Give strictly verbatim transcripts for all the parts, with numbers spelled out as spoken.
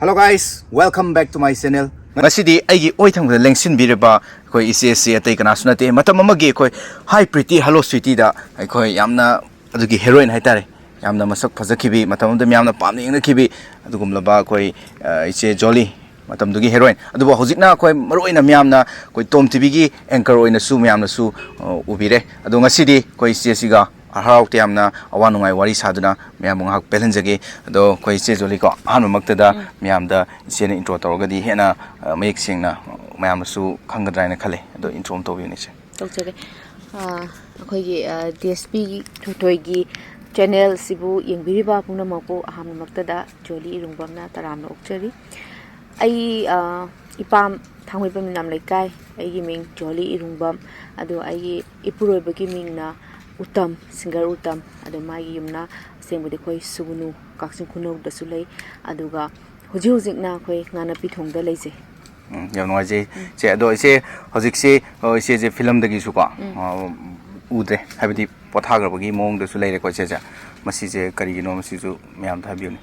Hello guys, welcome back to my channel. ꯉꯁꯤꯗꯤ ꯑꯩꯒꯤ ꯑꯣꯏ ꯊꯪꯕꯗ ꯂꯦꯡꯁꯤꯟꯕꯤꯔꯤꯕ ꯑꯩꯈꯣꯏ ꯏꯆꯦꯁꯤ ꯑꯇꯩ ꯀꯅꯥꯁꯨ ꯅꯠꯇꯦ, ꯃꯇꯝ ꯑꯃꯒꯤ ꯑꯩꯈꯣꯏ Hi Pretty Hello Sweetie ꯗ ꯑꯩꯈꯣꯏ ꯌꯥꯝꯅ ꯑꯗꯨꯒꯤ heroine ꯍꯥꯏꯇꯥꯔꯦ, ꯌꯥꯝꯅ ꯃꯁꯛ ꯐꯖꯈꯤꯕꯤ, ꯃꯇꯝ ꯑꯃꯗ ꯃꯌꯥꯝꯅ ꯄꯥꯝꯅ ꯌꯦꯡꯅꯈꯤꯕꯤ ꯑꯗꯨꯒꯨꯝꯂꯕ ꯑꯩꯈꯣꯏ, ꯑ, ꯏꯆꯦ ꯖꯣꯂꯤ, ꯃꯇꯝꯗꯨꯒꯤ heroine꯫ ꯑꯗꯨꯕꯨ ꯍꯧꯖꯤꯛꯅ ꯑꯩꯈꯣꯏ ꯃꯔꯨꯑꯣꯏꯅ ꯃꯌꯥꯝꯅ ꯑꯩꯈꯣꯏ Tom TV ꯒꯤ anchor ꯑꯣꯏꯅꯁꯨ ꯃꯌꯥꯝꯅꯁꯨ, ꯑ, ꯎꯕꯤꯔꯦ꯫ ꯑꯗꯣ ꯉꯁꯤꯗꯤ ꯑꯩꯈꯣꯏ ꯏꯆꯦꯁꯤꯒ ꯍꯔꯥꯎ ꯇꯌꯥꯝꯅ ꯑꯋꯥ ꯅꯨꯡꯉꯥꯏ ꯋꯥꯔꯤ ꯁꯥꯗꯨꯅ ꯃꯌꯥꯝꯕꯨ ꯉꯥꯏꯍꯥꯛ ꯄꯦꯜꯍꯟꯖꯒꯦ꯫ ꯑꯗꯣ ꯑꯩꯈꯣꯏ ꯏꯆꯦ ꯖꯣꯂꯤꯀꯣ, ꯑꯍꯥꯟꯕꯃꯛꯇꯗ ꯎꯝ꯫ ꯃꯌꯥꯝꯗ ꯏꯆꯦꯅ intro ꯇꯧꯔꯒꯗꯤ ꯍꯦꯟꯅ, ꯑ, ꯃꯌꯦꯛ ꯁꯦꯡꯅ ꯃꯌꯥꯝꯅꯁꯨ ꯈꯪꯒꯗ꯭ꯔꯥ ꯍꯥꯏꯅ ꯈꯜꯂꯦ꯫ ꯑꯗꯣ intro ꯑꯃ ꯇꯧꯕꯤꯌꯨꯅꯦ, ꯏꯆꯦ꯫ ꯇꯧꯖꯒꯦ꯫ ꯑ, ꯑꯩꯈꯣꯏꯒꯤ, ꯑ, DSP ꯊꯣꯏꯊꯣꯏꯒꯤ channel ꯁꯤꯕꯨ ꯌꯦꯡꯕꯤꯔꯤꯕ ꯄꯨꯝꯅꯃꯛꯄꯨ ꯑꯍꯥꯟꯕꯃꯛꯇꯗ ꯖꯣꯂꯤ ꯏꯔꯨꯡꯕꯝꯅ ꯇꯔꯥꯝꯅ ꯑꯣꯛꯆꯔꯤ꯫ ꯑꯩ, ꯑ, ꯏꯄꯥꯝ ꯊꯥꯡꯃꯩꯕꯟ ꯌꯨꯅꯥꯝ ꯂꯩꯀꯥꯏ, ꯑꯩꯒꯤ ꯃꯤꯡ ꯖꯣꯂꯤ ꯏꯔꯨꯡꯕꯝ, ꯑꯗꯣ ꯑꯩꯒꯤ ꯏꯄꯨꯔꯣꯏꯕꯒꯤ ꯃꯤꯡꯅ ꯎꯇꯝ, singer ꯎꯇꯝ, ꯑꯗꯣ ꯃꯥꯒꯤ ꯌꯨꯝꯅ ꯑꯁꯦꯡꯕꯗꯤ ꯑꯩꯈꯣꯏ ꯁꯨꯒꯨꯅꯨ, ꯀꯛꯆꯤꯡ ꯈꯨꯅꯧꯗꯁꯨ ꯂꯩ, ꯑꯗꯨꯒ ꯍꯧꯖꯤꯛ ꯍꯧꯖꯤꯛꯅ ꯑꯩꯈꯣꯏ ꯉꯥꯅꯄꯤ ꯊꯣꯡꯗ ꯂꯩꯖꯩ꯫ ꯎꯝ, ꯌꯥꯝ ꯅꯨꯡꯉꯥꯏꯖꯩ꯫ ꯎꯝ꯫ ꯏꯆꯦ, ꯑꯗꯣ ꯏꯆꯦ, ꯍꯧꯖꯤꯛꯁꯤ, ꯑ, ꯏꯆꯦꯁꯦ ꯐꯤꯂꯝꯗꯒꯤꯁꯨꯀꯣ, ꯎꯝ꯫ ꯑ, ꯎꯗ꯭ꯔꯦ, ꯍꯥꯏꯕꯗꯤ ꯄꯣꯊꯥꯈ꯭ꯔꯕꯒꯤ ꯃꯑꯣꯡꯗꯁꯨ ꯂꯩꯔꯦꯀꯣ ꯏꯆꯦꯁꯦ꯫ ꯃꯁꯤꯁꯦ ꯀꯔꯤꯒꯤꯅꯣ, ꯃꯁꯤꯁꯨ ꯃꯌꯥꯝꯗ ꯍꯥꯏꯕꯤꯌꯨꯅꯦ꯫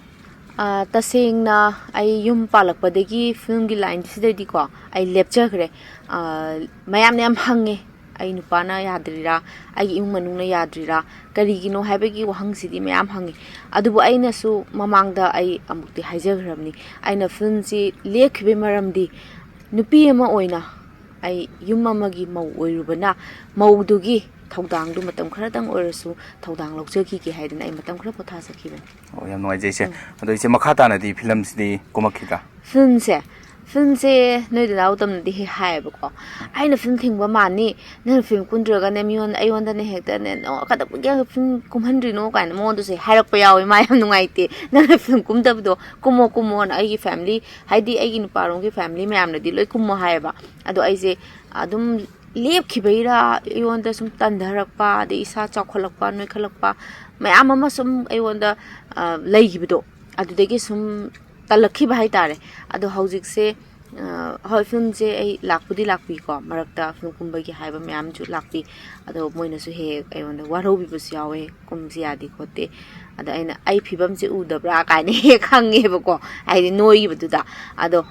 ꯑ, ꯇꯁꯦꯡꯅ ꯑꯩ ꯌꯨꯝ ꯄꯥꯜꯂꯛꯄꯗꯒꯤ ꯐꯤꯂꯝꯒꯤ line ꯁꯤꯗꯗꯤꯀꯣ ꯑꯩ ꯂꯦꯞꯆꯈ꯭ꯔꯦ꯫ ꯑ, ꯃꯌꯥꯝꯅ ꯌꯥꯝ ꯍꯪꯉꯦ, "ꯑꯩ ꯅꯨꯄꯥꯅ ꯌꯥꯗ꯭ꯔꯤꯔꯥ, ꯑꯩꯒꯤ ꯏꯃꯨꯡ ꯃꯅꯨꯡꯅ ꯌꯥꯗ꯭ꯔꯤꯔꯥ, ꯀꯔꯤꯒꯤꯅꯣ?" ꯍꯥꯏꯕꯒꯤ ꯋꯥꯍꯪꯁꯤꯗꯤ ꯃꯌꯥꯝ ꯍꯪꯉꯤ꯫ ꯑꯗꯨꯕꯨ ꯑꯩꯅꯁꯨ ꯃꯃꯥꯡꯗ ꯑꯩ ꯑꯃꯨꯛꯇꯤ ꯍꯥꯏꯖꯈ꯭ꯔꯕꯅꯤ, ꯑꯩꯅ ꯐꯤꯂꯝꯁꯤ ꯂꯦꯞꯈꯤꯕꯒꯤ ꯃꯔꯝꯗꯤ ꯅꯨꯄꯤ ꯑꯃ ꯑꯣꯏꯅ ꯑꯩ ꯌꯨꯝ ꯑꯃꯒꯤ ꯃꯧ ꯑꯣꯏꯔꯨꯕꯅ ꯃꯧꯗꯨꯒꯤ ꯊꯧꯗꯥꯡꯗꯨ ꯃꯇꯝ ꯈꯔꯇꯪ ꯑꯣꯏꯔꯁꯨ ꯊꯧꯗꯥꯡ ꯂꯧꯖꯈꯤꯒꯦ ꯍꯥꯏꯗꯅ ꯑꯩ ꯃꯇꯝ ꯈꯔ ꯄꯣꯊꯥꯖꯈꯤꯕꯅꯤ꯫ ꯑꯣ, ꯌꯥꯝ ꯅꯨꯡꯉꯥꯏꯖꯩ ꯏꯆꯦ꯫ ꯎꯝ꯫ ꯑꯗꯣ ꯏꯆꯦ, ꯃꯈꯥ ꯇꯥꯅꯗꯤ ꯐꯤꯂꯝꯁꯤꯗꯤ ꯀꯨꯝꯃꯛꯈꯤꯗ꯭ꯔꯥ? ꯐꯤꯂꯝꯁꯦ, ꯐꯤꯂꯝꯁꯦ ꯅꯣꯏ ꯗꯗꯥ ꯎꯇꯝꯅꯗꯤ ꯍꯦꯛ ꯍꯥꯏꯌꯦꯕꯀꯣ, "ꯑꯩꯅ ꯐꯤꯂꯝ ꯊꯤꯡꯕ ꯃꯥꯟꯅꯤ, ꯅꯪꯅ ꯐꯤꯂꯝ ꯀꯨꯝꯗ꯭ꯔꯒꯅꯦ ꯃꯤꯉꯣꯟꯗ, ꯑꯩꯉꯣꯟꯗꯅꯦ ꯍꯦꯛꯇꯅꯦ, ꯅꯣ, ꯀꯩꯗꯧꯕꯒꯤ ꯐꯤꯂꯝ ꯀꯨꯝꯍꯟꯗ꯭ꯔꯤꯅꯣ?" ꯀꯥꯏꯅ ꯃꯉꯣꯟꯗꯁꯨ ꯍꯦꯛ ꯍꯥꯏꯔꯛꯄ ꯌꯥꯎꯋꯤ꯫ ꯃꯥ ꯌꯥꯝ ꯅꯨꯡꯉꯥꯏꯇꯦ, "ꯅꯪꯅ ꯐꯤꯂꯝ ꯀꯨꯝꯗꯕꯗꯣ ꯀꯨꯝꯃꯣ, ꯀꯨꯝꯃꯣꯅ ꯑꯩꯒꯤ family, ꯍꯥꯏꯗꯤ ꯑꯩꯒꯤ ꯅꯨꯄꯥꯔꯣꯝꯒꯤ family ꯃꯌꯥꯝꯅꯗꯤ ꯂꯣꯏ ꯀꯨꯝꯃꯣ ꯍꯥꯏꯌꯦꯕ꯫ ꯑꯗꯣ ꯑꯩꯁꯦ ꯑꯗꯨꯝ ꯂꯦꯞꯈꯤꯕꯩꯔꯥ, ꯑꯩꯉꯣꯟꯗ ꯁꯨꯝ ꯇꯟꯊꯔꯛꯄ, ꯑꯗꯩ ꯏꯁꯥ ꯆꯥꯎꯈꯠꯂꯛꯄ, ꯅꯣꯏꯈꯠꯂꯛꯄ, ꯃꯌꯥꯝ ꯑꯃ ꯁꯨꯝ ꯑꯩꯉꯣꯟꯗ, ꯑ, ꯂꯩꯈꯤꯕꯗꯣ, ꯑꯗꯨꯗꯒꯤ ꯁꯨꯝ ꯇꯜꯂꯛꯈꯤꯕ ꯍꯥꯏꯇꯥꯔꯦ꯫ ꯑꯗꯣ ꯍꯧꯖꯤꯛꯁꯦ, ꯑ, ꯍꯣꯏ, ꯐꯤꯂꯝꯁꯦ ꯑꯩ ꯂꯥꯛꯄꯨꯗꯤ ꯂꯥꯛꯄꯤꯀꯣ, ꯃꯔꯛꯇ ꯐꯤꯂꯝ ꯀꯨꯝꯕꯒꯤ ꯍꯥꯏꯕ ꯃꯌꯥꯝꯁꯨ ꯂꯥꯛꯄꯤ꯫ ꯑꯗꯣ ꯃꯣꯏꯅꯁꯨ ꯍꯦꯛ ꯍꯦꯛ ꯑꯩꯉꯣꯟꯗ ꯋꯥꯔꯧꯕꯤꯕꯁꯨ ꯌꯥꯎꯋꯦ, "ꯀꯨꯝꯁꯤ ꯌꯥꯗꯦ ꯈꯣꯠꯇꯦ", ꯑꯗ ꯑꯩꯅ "ꯑꯩ ꯐꯤꯕꯝꯁꯦ ꯎꯗꯕ꯭ꯔꯥ?" ꯀꯥꯏꯅ ꯍꯦꯛ ꯍꯪꯉꯦꯕꯀꯣ, ꯍꯥꯏꯗꯤ ꯅꯣꯏꯈꯤꯕꯗꯨꯗ꯫ ꯑꯗꯣ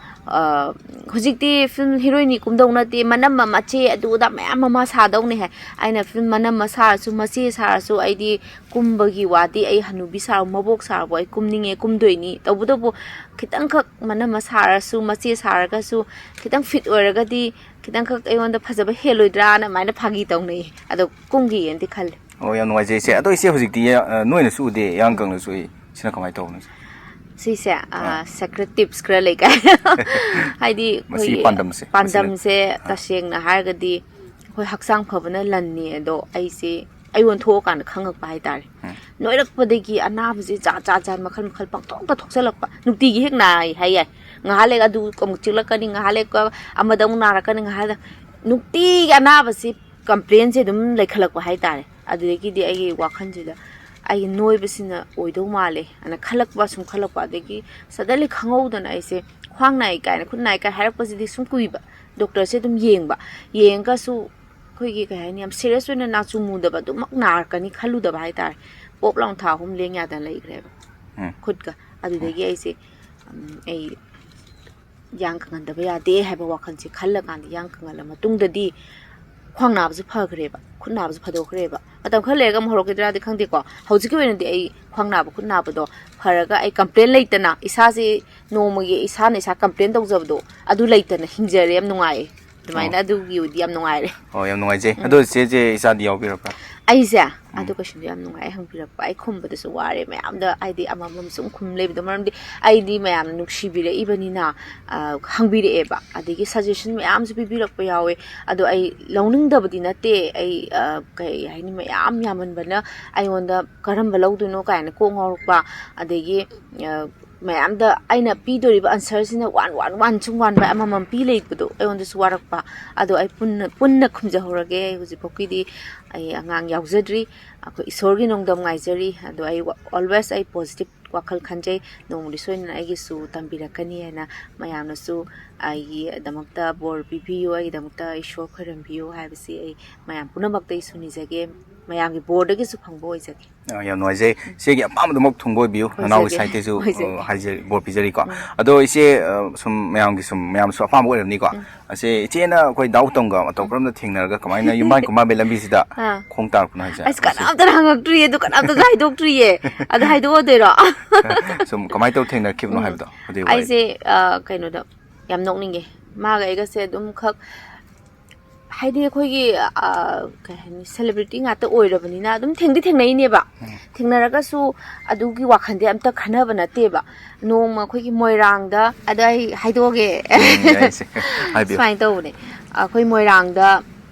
ꯍꯧꯖꯤꯛꯇꯤ ꯐꯤꯂꯝ ꯍꯤꯔꯣꯏꯅꯤ ꯀꯨꯝꯗꯧ ꯅꯠꯇꯦ, ꯃꯅꯝꯃ ꯃꯆꯦ ꯑꯗꯨ ꯑꯗꯥ ꯃꯌꯥꯝ ꯑꯃ ꯁꯥꯗꯧꯅꯦ ꯍꯥꯏ꯫ ꯑꯩꯅ ꯐꯤꯂꯝ ꯃꯅꯝꯃ ꯁꯥꯔꯁꯨ, ꯃꯆꯦ ꯁꯥꯔꯁꯨ, ꯑꯩꯗꯤ ꯀꯨꯝꯕꯒꯤ ꯋꯥꯗꯤ, ꯑꯩ ꯍꯅꯨꯕꯤ ꯁꯥꯔ, ꯃꯕꯣꯛ ꯁꯥꯔꯕꯨ ꯑꯩ ꯀꯨꯝꯅꯤꯡꯉꯦ, ꯀꯨꯝꯗꯣꯏꯅꯤ꯫ ꯇꯧꯕꯇꯕꯨ ꯈꯤꯇꯪꯈꯛ ꯃꯅꯝꯃ ꯁꯥꯔꯁꯨ, ꯃꯆꯦ ꯁꯥꯔꯒꯁꯨ, ꯈꯤꯇꯪ ꯐꯤꯠ ꯑꯣꯏꯔꯒꯗꯤ ꯈꯤꯇꯪꯈꯛ ꯑꯩꯉꯣꯟꯗ ꯐꯖꯕ ꯍꯦꯜꯂꯣꯏꯗ꯭ꯔꯥꯅ ꯑꯗꯨꯃꯥꯏꯅ ꯐꯥꯒꯤ ꯇꯧꯅꯩꯌꯦ꯫ ꯑꯗꯣ ꯀꯨꯝꯈꯤꯒꯦꯅꯗꯤ ꯈꯜꯂꯦ꯫ ꯑꯣ, ꯌꯥꯝ ꯅꯨꯡꯉꯥꯏꯖꯩ ꯏꯆꯦ꯫ ꯑꯗꯣ ꯏꯆꯦ, ꯍꯧꯖꯤꯛꯇꯤ ꯑ, ꯅꯣꯏꯅꯁꯨ ꯎꯗꯦ, ꯌꯥꯡ ꯀꯪꯅꯁꯨ ꯎꯏ, ꯁꯤꯅ ꯀꯃꯥꯏꯅ ꯇꯧꯕꯅꯣ? ꯁꯤꯁꯦ ꯁꯦꯀ꯭ꯔꯦꯠ ꯇꯤꯞꯁ ꯈꯔ ꯂꯩꯀꯥꯏ꯫ ꯍꯥꯏꯗꯤ ꯃꯁꯤꯒꯤ ꯑꯩꯈꯣꯏꯒꯤ ꯄꯥꯟꯗꯝꯁꯦ, ꯄꯥꯟꯗꯝꯁꯦ ꯇꯁꯦꯡꯅ ꯍꯥꯏꯔꯒꯗꯤ ꯑꯩꯈꯣꯏ ꯍꯛꯆꯥꯡ ꯐꯕꯅ ꯂꯟꯅꯤ꯫ ꯑꯗꯣ ꯑꯩꯁꯦ ꯑꯩ ꯑꯣꯟꯊꯣꯛꯑꯀꯥꯟꯗ ꯈꯪꯉꯛꯄ ꯍꯥꯏꯇꯥꯔꯦ꯫ ꯅꯣꯏꯔꯛꯄꯗꯒꯤ ꯑꯅꯥꯕꯁꯦ ꯖꯥꯠ ꯖꯥꯠ ꯖꯥꯠ ꯃꯈꯜ ꯃꯈꯜ ꯄꯪꯊꯣꯛꯇ ꯊꯣꯛꯆꯜꯂꯛꯄ꯫ ꯅꯨꯡꯇꯤꯒꯤ ꯍꯦꯛ ꯅꯥꯏ ꯍꯥꯏ ꯌꯥꯏ꯫ ꯉꯥꯏꯍꯥꯛ ꯂꯩ ꯑꯗꯨ ꯑꯃꯨꯛ ꯆꯤꯛꯂꯛꯀꯅꯤ, ꯉꯥꯏꯍꯥꯛ ꯂꯩ ꯑꯃꯗ ꯑꯃꯨꯛ ꯅꯥꯔꯛꯀꯅꯤ, ꯉꯥꯏꯍꯥꯛ ꯂꯩ ꯅꯨꯡꯇꯤꯒꯤ ꯑꯅꯥꯕꯁꯤ ꯀꯝꯄ꯭ꯂꯦꯟꯁꯦ ꯑꯗꯨꯝ ꯂꯩꯈꯠꯂꯛꯄ ꯍꯥꯏꯇꯥꯔꯦ꯫ ꯑꯗꯨꯗꯒꯤꯗꯤ ꯑꯩꯒꯤ ꯋꯥꯈꯜꯁꯤꯗ ꯑꯩꯒꯤ ꯅꯣꯏꯕꯁꯤꯅ ꯑꯣꯏꯗꯧ ꯃꯥꯜꯂꯦ ꯑꯅ ꯈꯜꯂꯛꯄ, ꯁꯨꯝ ꯈꯜꯂꯛꯄ꯫ ꯑꯗꯒꯤ ꯁꯗꯟꯂꯤ ꯈꯪꯍꯧꯗꯅ ꯑꯩꯁꯦ ꯈ꯭ꯋꯥꯡ ꯅꯥꯏ ꯀꯥꯏꯅ, ꯈꯨꯠ ꯅꯥꯏ ꯀꯥꯏ ꯍꯥꯏꯔꯛꯄꯁꯤꯗꯤ ꯁꯨꯝ ꯀꯨꯏꯕ꯫ ꯗꯣꯛꯇꯔꯁꯦ ꯑꯗꯨꯝ ꯌꯦꯡꯕ, ꯌꯦꯡꯉꯒꯁꯨ ꯑꯩꯈꯣꯏꯒꯤ ꯀꯩ ꯍꯥꯏꯅꯤ, ꯌꯥꯝ ꯁꯦꯔꯤꯌꯁ ꯑꯣꯏꯅ ꯅꯥꯆꯨ ꯃꯨꯗꯕ, ꯑꯗꯨꯃꯛ ꯅꯥꯔꯛꯀꯅꯤ ꯈꯜꯂꯨꯗꯕ ꯍꯥꯏꯇꯥꯔꯦ꯫ ꯄꯣꯞ ꯂꯥꯎꯅ ꯊꯥ ꯑꯍꯨꯝ ꯂꯦꯡ ꯌꯥꯗꯅ ꯂꯩꯈ꯭ꯔꯦꯕ꯫ ꯎꯝ꯫ ꯈꯨꯠꯀ꯫ ꯑꯗꯨꯗꯒꯤ ꯑꯩꯁꯦ ꯎꯝ, ꯑꯩ ꯌꯥꯡ ꯀꯪꯍꯟꯗꯕ ꯌꯥꯗꯦ ꯍꯥꯏꯕ ꯋꯥꯈꯜꯁꯦ ꯈꯜꯂꯀꯥꯟꯗ ꯌꯥꯡ ꯀꯪꯍꯜꯂ ꯃꯇꯨꯡꯗꯗꯤ ꯈ꯭ꯋꯥꯡ ꯅꯥꯕꯁꯨ ꯐꯈ꯭ꯔꯦꯕ, ꯈꯨꯠ ꯅꯥꯕꯁꯨ ꯐꯗꯣꯛꯈ꯭ꯔꯦꯕ꯫ ꯃꯇꯝ ꯈꯔ ꯂꯩꯔꯒ ꯑꯃꯨꯛ ꯍꯧꯔꯛꯈꯤꯗ꯭ꯔꯥꯗꯤ ꯈꯪꯗꯦꯀꯣ꯫ ꯍꯧꯖꯤꯛꯀꯤ ꯑꯣꯏꯅꯗꯤ ꯑꯩ ꯈ꯭ꯋꯥꯡ ꯅꯥꯕ, ꯈꯨꯠ ꯅꯥꯕꯗꯣ ꯐꯔꯒ ꯑꯩ ꯀꯝꯄ꯭ꯂꯦꯟ ꯂꯩꯇꯅ, ꯏꯁꯥꯁꯦ ꯅꯣꯡꯃꯒꯤ ꯏꯁꯥꯅ ꯏꯁꯥ ꯀꯝꯄ꯭ꯂꯦꯟ ꯇꯧꯖꯕꯗꯣ ꯑꯗꯨ ꯂꯩꯇꯅ ꯍꯤꯡꯖꯔꯦ꯫ ꯌꯥꯝ ꯅꯨꯡꯉꯥꯏꯌꯦ꯫ ꯑꯗꯨꯃꯥꯏꯅ ꯑꯗꯨꯒꯤ ꯑꯣꯏꯗꯤ ꯌꯥꯝ ꯅꯨꯡꯉꯥꯏꯔꯦ꯫ ꯑꯣ, ꯌꯥꯝ ꯅꯨꯡꯉꯥꯏꯖꯩ꯫ ꯑꯗꯣ ꯏꯆꯦꯁꯦ ꯏꯆꯥꯗꯤ ꯌꯥꯎꯕꯤꯔꯕ꯭ꯔꯥ? ꯑꯩꯁꯦ ꯑꯗꯨ ꯀꯩꯁꯨ ꯌꯥꯝ ꯅꯨꯡꯉꯥꯏ꯫ ꯑꯩ ꯍꯪꯕꯤꯔꯛꯄ, ꯑꯩ ꯈꯨꯝꯕꯗꯁꯨ ꯋꯥꯔꯦ꯫ ꯃꯌꯥꯝꯗ ꯍꯥꯏꯗꯤ ꯑꯃꯃꯝ ꯁꯨꯝ ꯈꯨꯝ ꯂꯩꯕꯗꯣ, ꯃꯔꯝꯗꯤ ꯑꯩꯗꯤ ꯃꯌꯥꯝꯅ ꯅꯨꯡꯁꯤꯕꯤꯔꯛꯏꯕꯅꯤꯅ, ꯑ, ꯍꯪꯕꯤꯔꯛꯑꯦꯕ꯫ ꯑꯗꯒꯤ ꯁꯖꯦꯁꯟ ꯃꯌꯥꯝꯁꯨ ꯄꯤꯕꯤꯔꯛꯄ ꯌꯥꯎꯋꯦ꯫ ꯑꯗꯣ ꯑꯩ ꯂꯧꯅꯤꯡꯗꯕꯗꯤ ꯅꯠꯇꯦ꯫ ꯑꯩ, ꯑ, ꯀꯩ ꯍꯥꯏꯅꯤ, ꯃꯌꯥꯝ ꯌꯥꯝꯃꯟꯕꯅ ꯑꯩꯉꯣꯟꯗ ꯀꯔꯝꯕ ꯂꯧꯗꯣꯏꯅꯣ ꯀꯥꯏꯅ ꯀꯣꯛ ꯉꯥꯎꯔꯛꯄ꯫ ꯑꯗꯒꯤ, ꯑ, ꯃꯌꯥꯝꯗ ꯑꯩꯅ ꯄꯤꯗꯣꯔꯤꯕ ꯑꯟꯁꯔꯁꯤꯅ ꯋꯥꯟ ꯋꯥꯟ ꯋꯥꯟ ꯁꯨꯝ ꯋꯥꯟ ꯕꯥꯏ ꯑꯃꯃꯝ ꯄꯤ ꯂꯩꯕꯗꯣ ꯑꯩꯉꯣꯟꯗꯁꯨ ꯋꯥꯔꯛꯄ꯫ ꯑꯗꯣ ꯑꯩ ꯄꯨꯟꯅ, ꯄꯨꯟꯅ ꯈꯨꯝꯖꯍꯧꯔꯒꯦ꯫ ꯑꯩ ꯍꯧꯖꯤꯛꯐꯥꯎꯀꯤꯗꯤ ꯑꯩ ꯑꯉꯥꯡ ꯌꯥꯎꯖꯗ꯭ꯔꯤ꯫ ꯑꯩꯈꯣꯏ ꯏꯁꯣꯔꯒꯤ ꯅꯣꯡꯗꯝ ꯉꯥꯏꯖꯔꯤ꯫ ꯑꯗꯣ ꯑꯩ ꯋꯥ-, always ꯑꯩ positive ꯋꯥꯈꯜ ꯈꯟꯖꯩ꯫ ꯅꯣꯡꯃꯗꯤ ꯁꯣꯏꯗꯅ ꯑꯩꯒꯤꯁꯨ ꯇꯝꯕꯤꯔꯛꯀꯅꯤ ꯍꯥꯏꯅ ꯃꯌꯥꯝꯅꯁꯨ ꯑꯩꯒꯤꯗꯃꯛꯇ ꯕꯣꯔ ꯄꯤꯕꯤꯌꯨ, ꯑꯩꯒꯤꯗꯃꯛꯇ ꯏꯁꯣꯔ ꯈꯣꯏꯔꯝꯕꯤꯌꯨ ꯍꯥꯏꯕꯁꯤ ꯑꯩ ꯃꯌꯥꯝ ꯄꯨꯝꯅꯃꯛꯇ ꯑꯩꯁꯨ ꯅꯤꯖꯒꯦ꯫ ꯃꯌꯥꯝꯒꯤ ꯕꯣꯔꯗꯒꯤꯁꯨ ꯐꯪꯕ ꯑꯣꯏꯖꯒꯦ꯫ ꯑ, ꯌꯥꯝ ꯅꯨꯡꯉꯥꯏꯖꯩ꯫ ꯏꯆꯦꯒꯤ ꯑꯄꯥꯝꯕꯗꯨꯃꯛ ꯊꯨꯡꯕ ꯑꯣꯏꯕꯤꯌꯨ꯫ ꯅꯅꯥꯎꯒꯤ ꯑꯣꯏꯖꯒꯦ, ꯁꯥꯏꯠꯇꯩꯁꯨ, ꯑ, ꯑꯣꯏꯖꯒꯦ꯫ ꯍꯥꯏꯖ-, ꯕꯣꯔ ꯄꯤꯖꯔꯤꯀꯣ꯫ ꯎꯝ꯫ ꯑꯗꯣ ꯏꯆꯦ, ꯑ, ꯁꯨꯝ ꯃꯌꯥꯝꯒꯤ ꯁꯨꯝ, ꯃꯌꯥꯝꯁꯨ ꯑꯄꯥꯝꯕ ꯑꯣꯏꯔꯝꯅꯤꯀꯣ꯫ ꯎꯝ꯫ ꯑꯁꯦ ꯏꯆꯦꯅ ꯑꯩꯈꯣꯏ ꯗꯥ ꯎꯇꯝꯒ ꯃꯇꯧ ꯎꯝ꯫ ꯀꯔꯝꯅ ꯊꯦꯡꯅꯔꯒ ꯀꯃꯥꯏꯅ ꯌꯨꯝꯕꯥꯟ ꯀꯨꯝꯕꯥꯟꯕꯩ ꯂꯝꯕꯤꯁꯤꯗ ꯑꯥ꯫ ꯈꯣꯡ ꯇꯥꯔꯛꯄꯅꯣ ꯍꯥꯏꯁꯦ? ꯑꯁ, ꯀꯅꯥꯝꯇꯅ ꯍꯪꯉꯛꯇ꯭ꯔꯤꯌꯦ, ꯑꯗꯨ ꯀꯅꯥꯝꯇꯁꯨ ꯍꯥꯏꯗꯣꯛꯇ꯭ꯔꯤꯌꯦ꯫ ꯑꯗꯨ ꯍꯥꯏꯗꯣꯛꯑꯗꯣꯏꯔꯣ? ꯁꯨꯝ ꯀꯃꯥꯏꯅ ꯇꯧ ꯊꯦꯡꯅꯈꯤꯕꯅꯣ ꯎꯝ꯫ ꯍꯥꯏꯕꯗꯣ ꯑꯗꯨꯒꯤ ꯋꯥꯔꯤꯗꯣ꯫ ꯑꯩꯁꯦ, ꯑ, ꯀꯩꯅꯣꯗ ꯌꯥꯝ ꯅꯣꯛꯅꯤꯡꯉꯦ꯫ ꯃꯥꯒ ꯑꯩꯒꯁꯦ ꯑꯗꯨꯝ ꯈꯛ, ꯍꯥꯏꯗꯤ ꯑꯩꯈꯣꯏꯒꯤ, ꯑ, ꯀꯩ ꯍꯥꯏꯅꯤ, celebrity ꯉꯥꯛꯇ ꯑꯣꯏꯔꯕꯅꯤꯅ ꯑꯗꯨꯝ ꯊꯦꯡꯗꯤ ꯊꯦꯡꯅꯩꯅꯦꯕ꯫ ꯎꯝ꯫ ꯊꯦꯡꯅꯔꯒꯁꯨ ꯑꯗꯨꯒꯤ ꯋꯥꯈꯜꯗꯤ ꯑꯝꯇ ꯈꯟꯅꯕ ꯅꯠꯇꯦꯕ꯫ ꯅꯣꯡꯃ ꯑꯩꯈꯣꯏꯒꯤ ꯃꯣꯏꯔꯥꯡꯗ, ꯑꯗ ꯑꯩ ꯍꯥꯏꯗꯣꯛꯑꯒꯦ꯫ ꯎꯝ, ꯌꯥꯏꯁꯦ꯫ ꯍꯥꯏꯕꯤꯌꯨ꯫ ꯁꯨꯃꯥꯏꯅ ꯇꯧꯕꯅꯦ꯫ ꯑꯩꯈꯣꯏ ꯃꯣꯏꯔꯥꯡꯗ,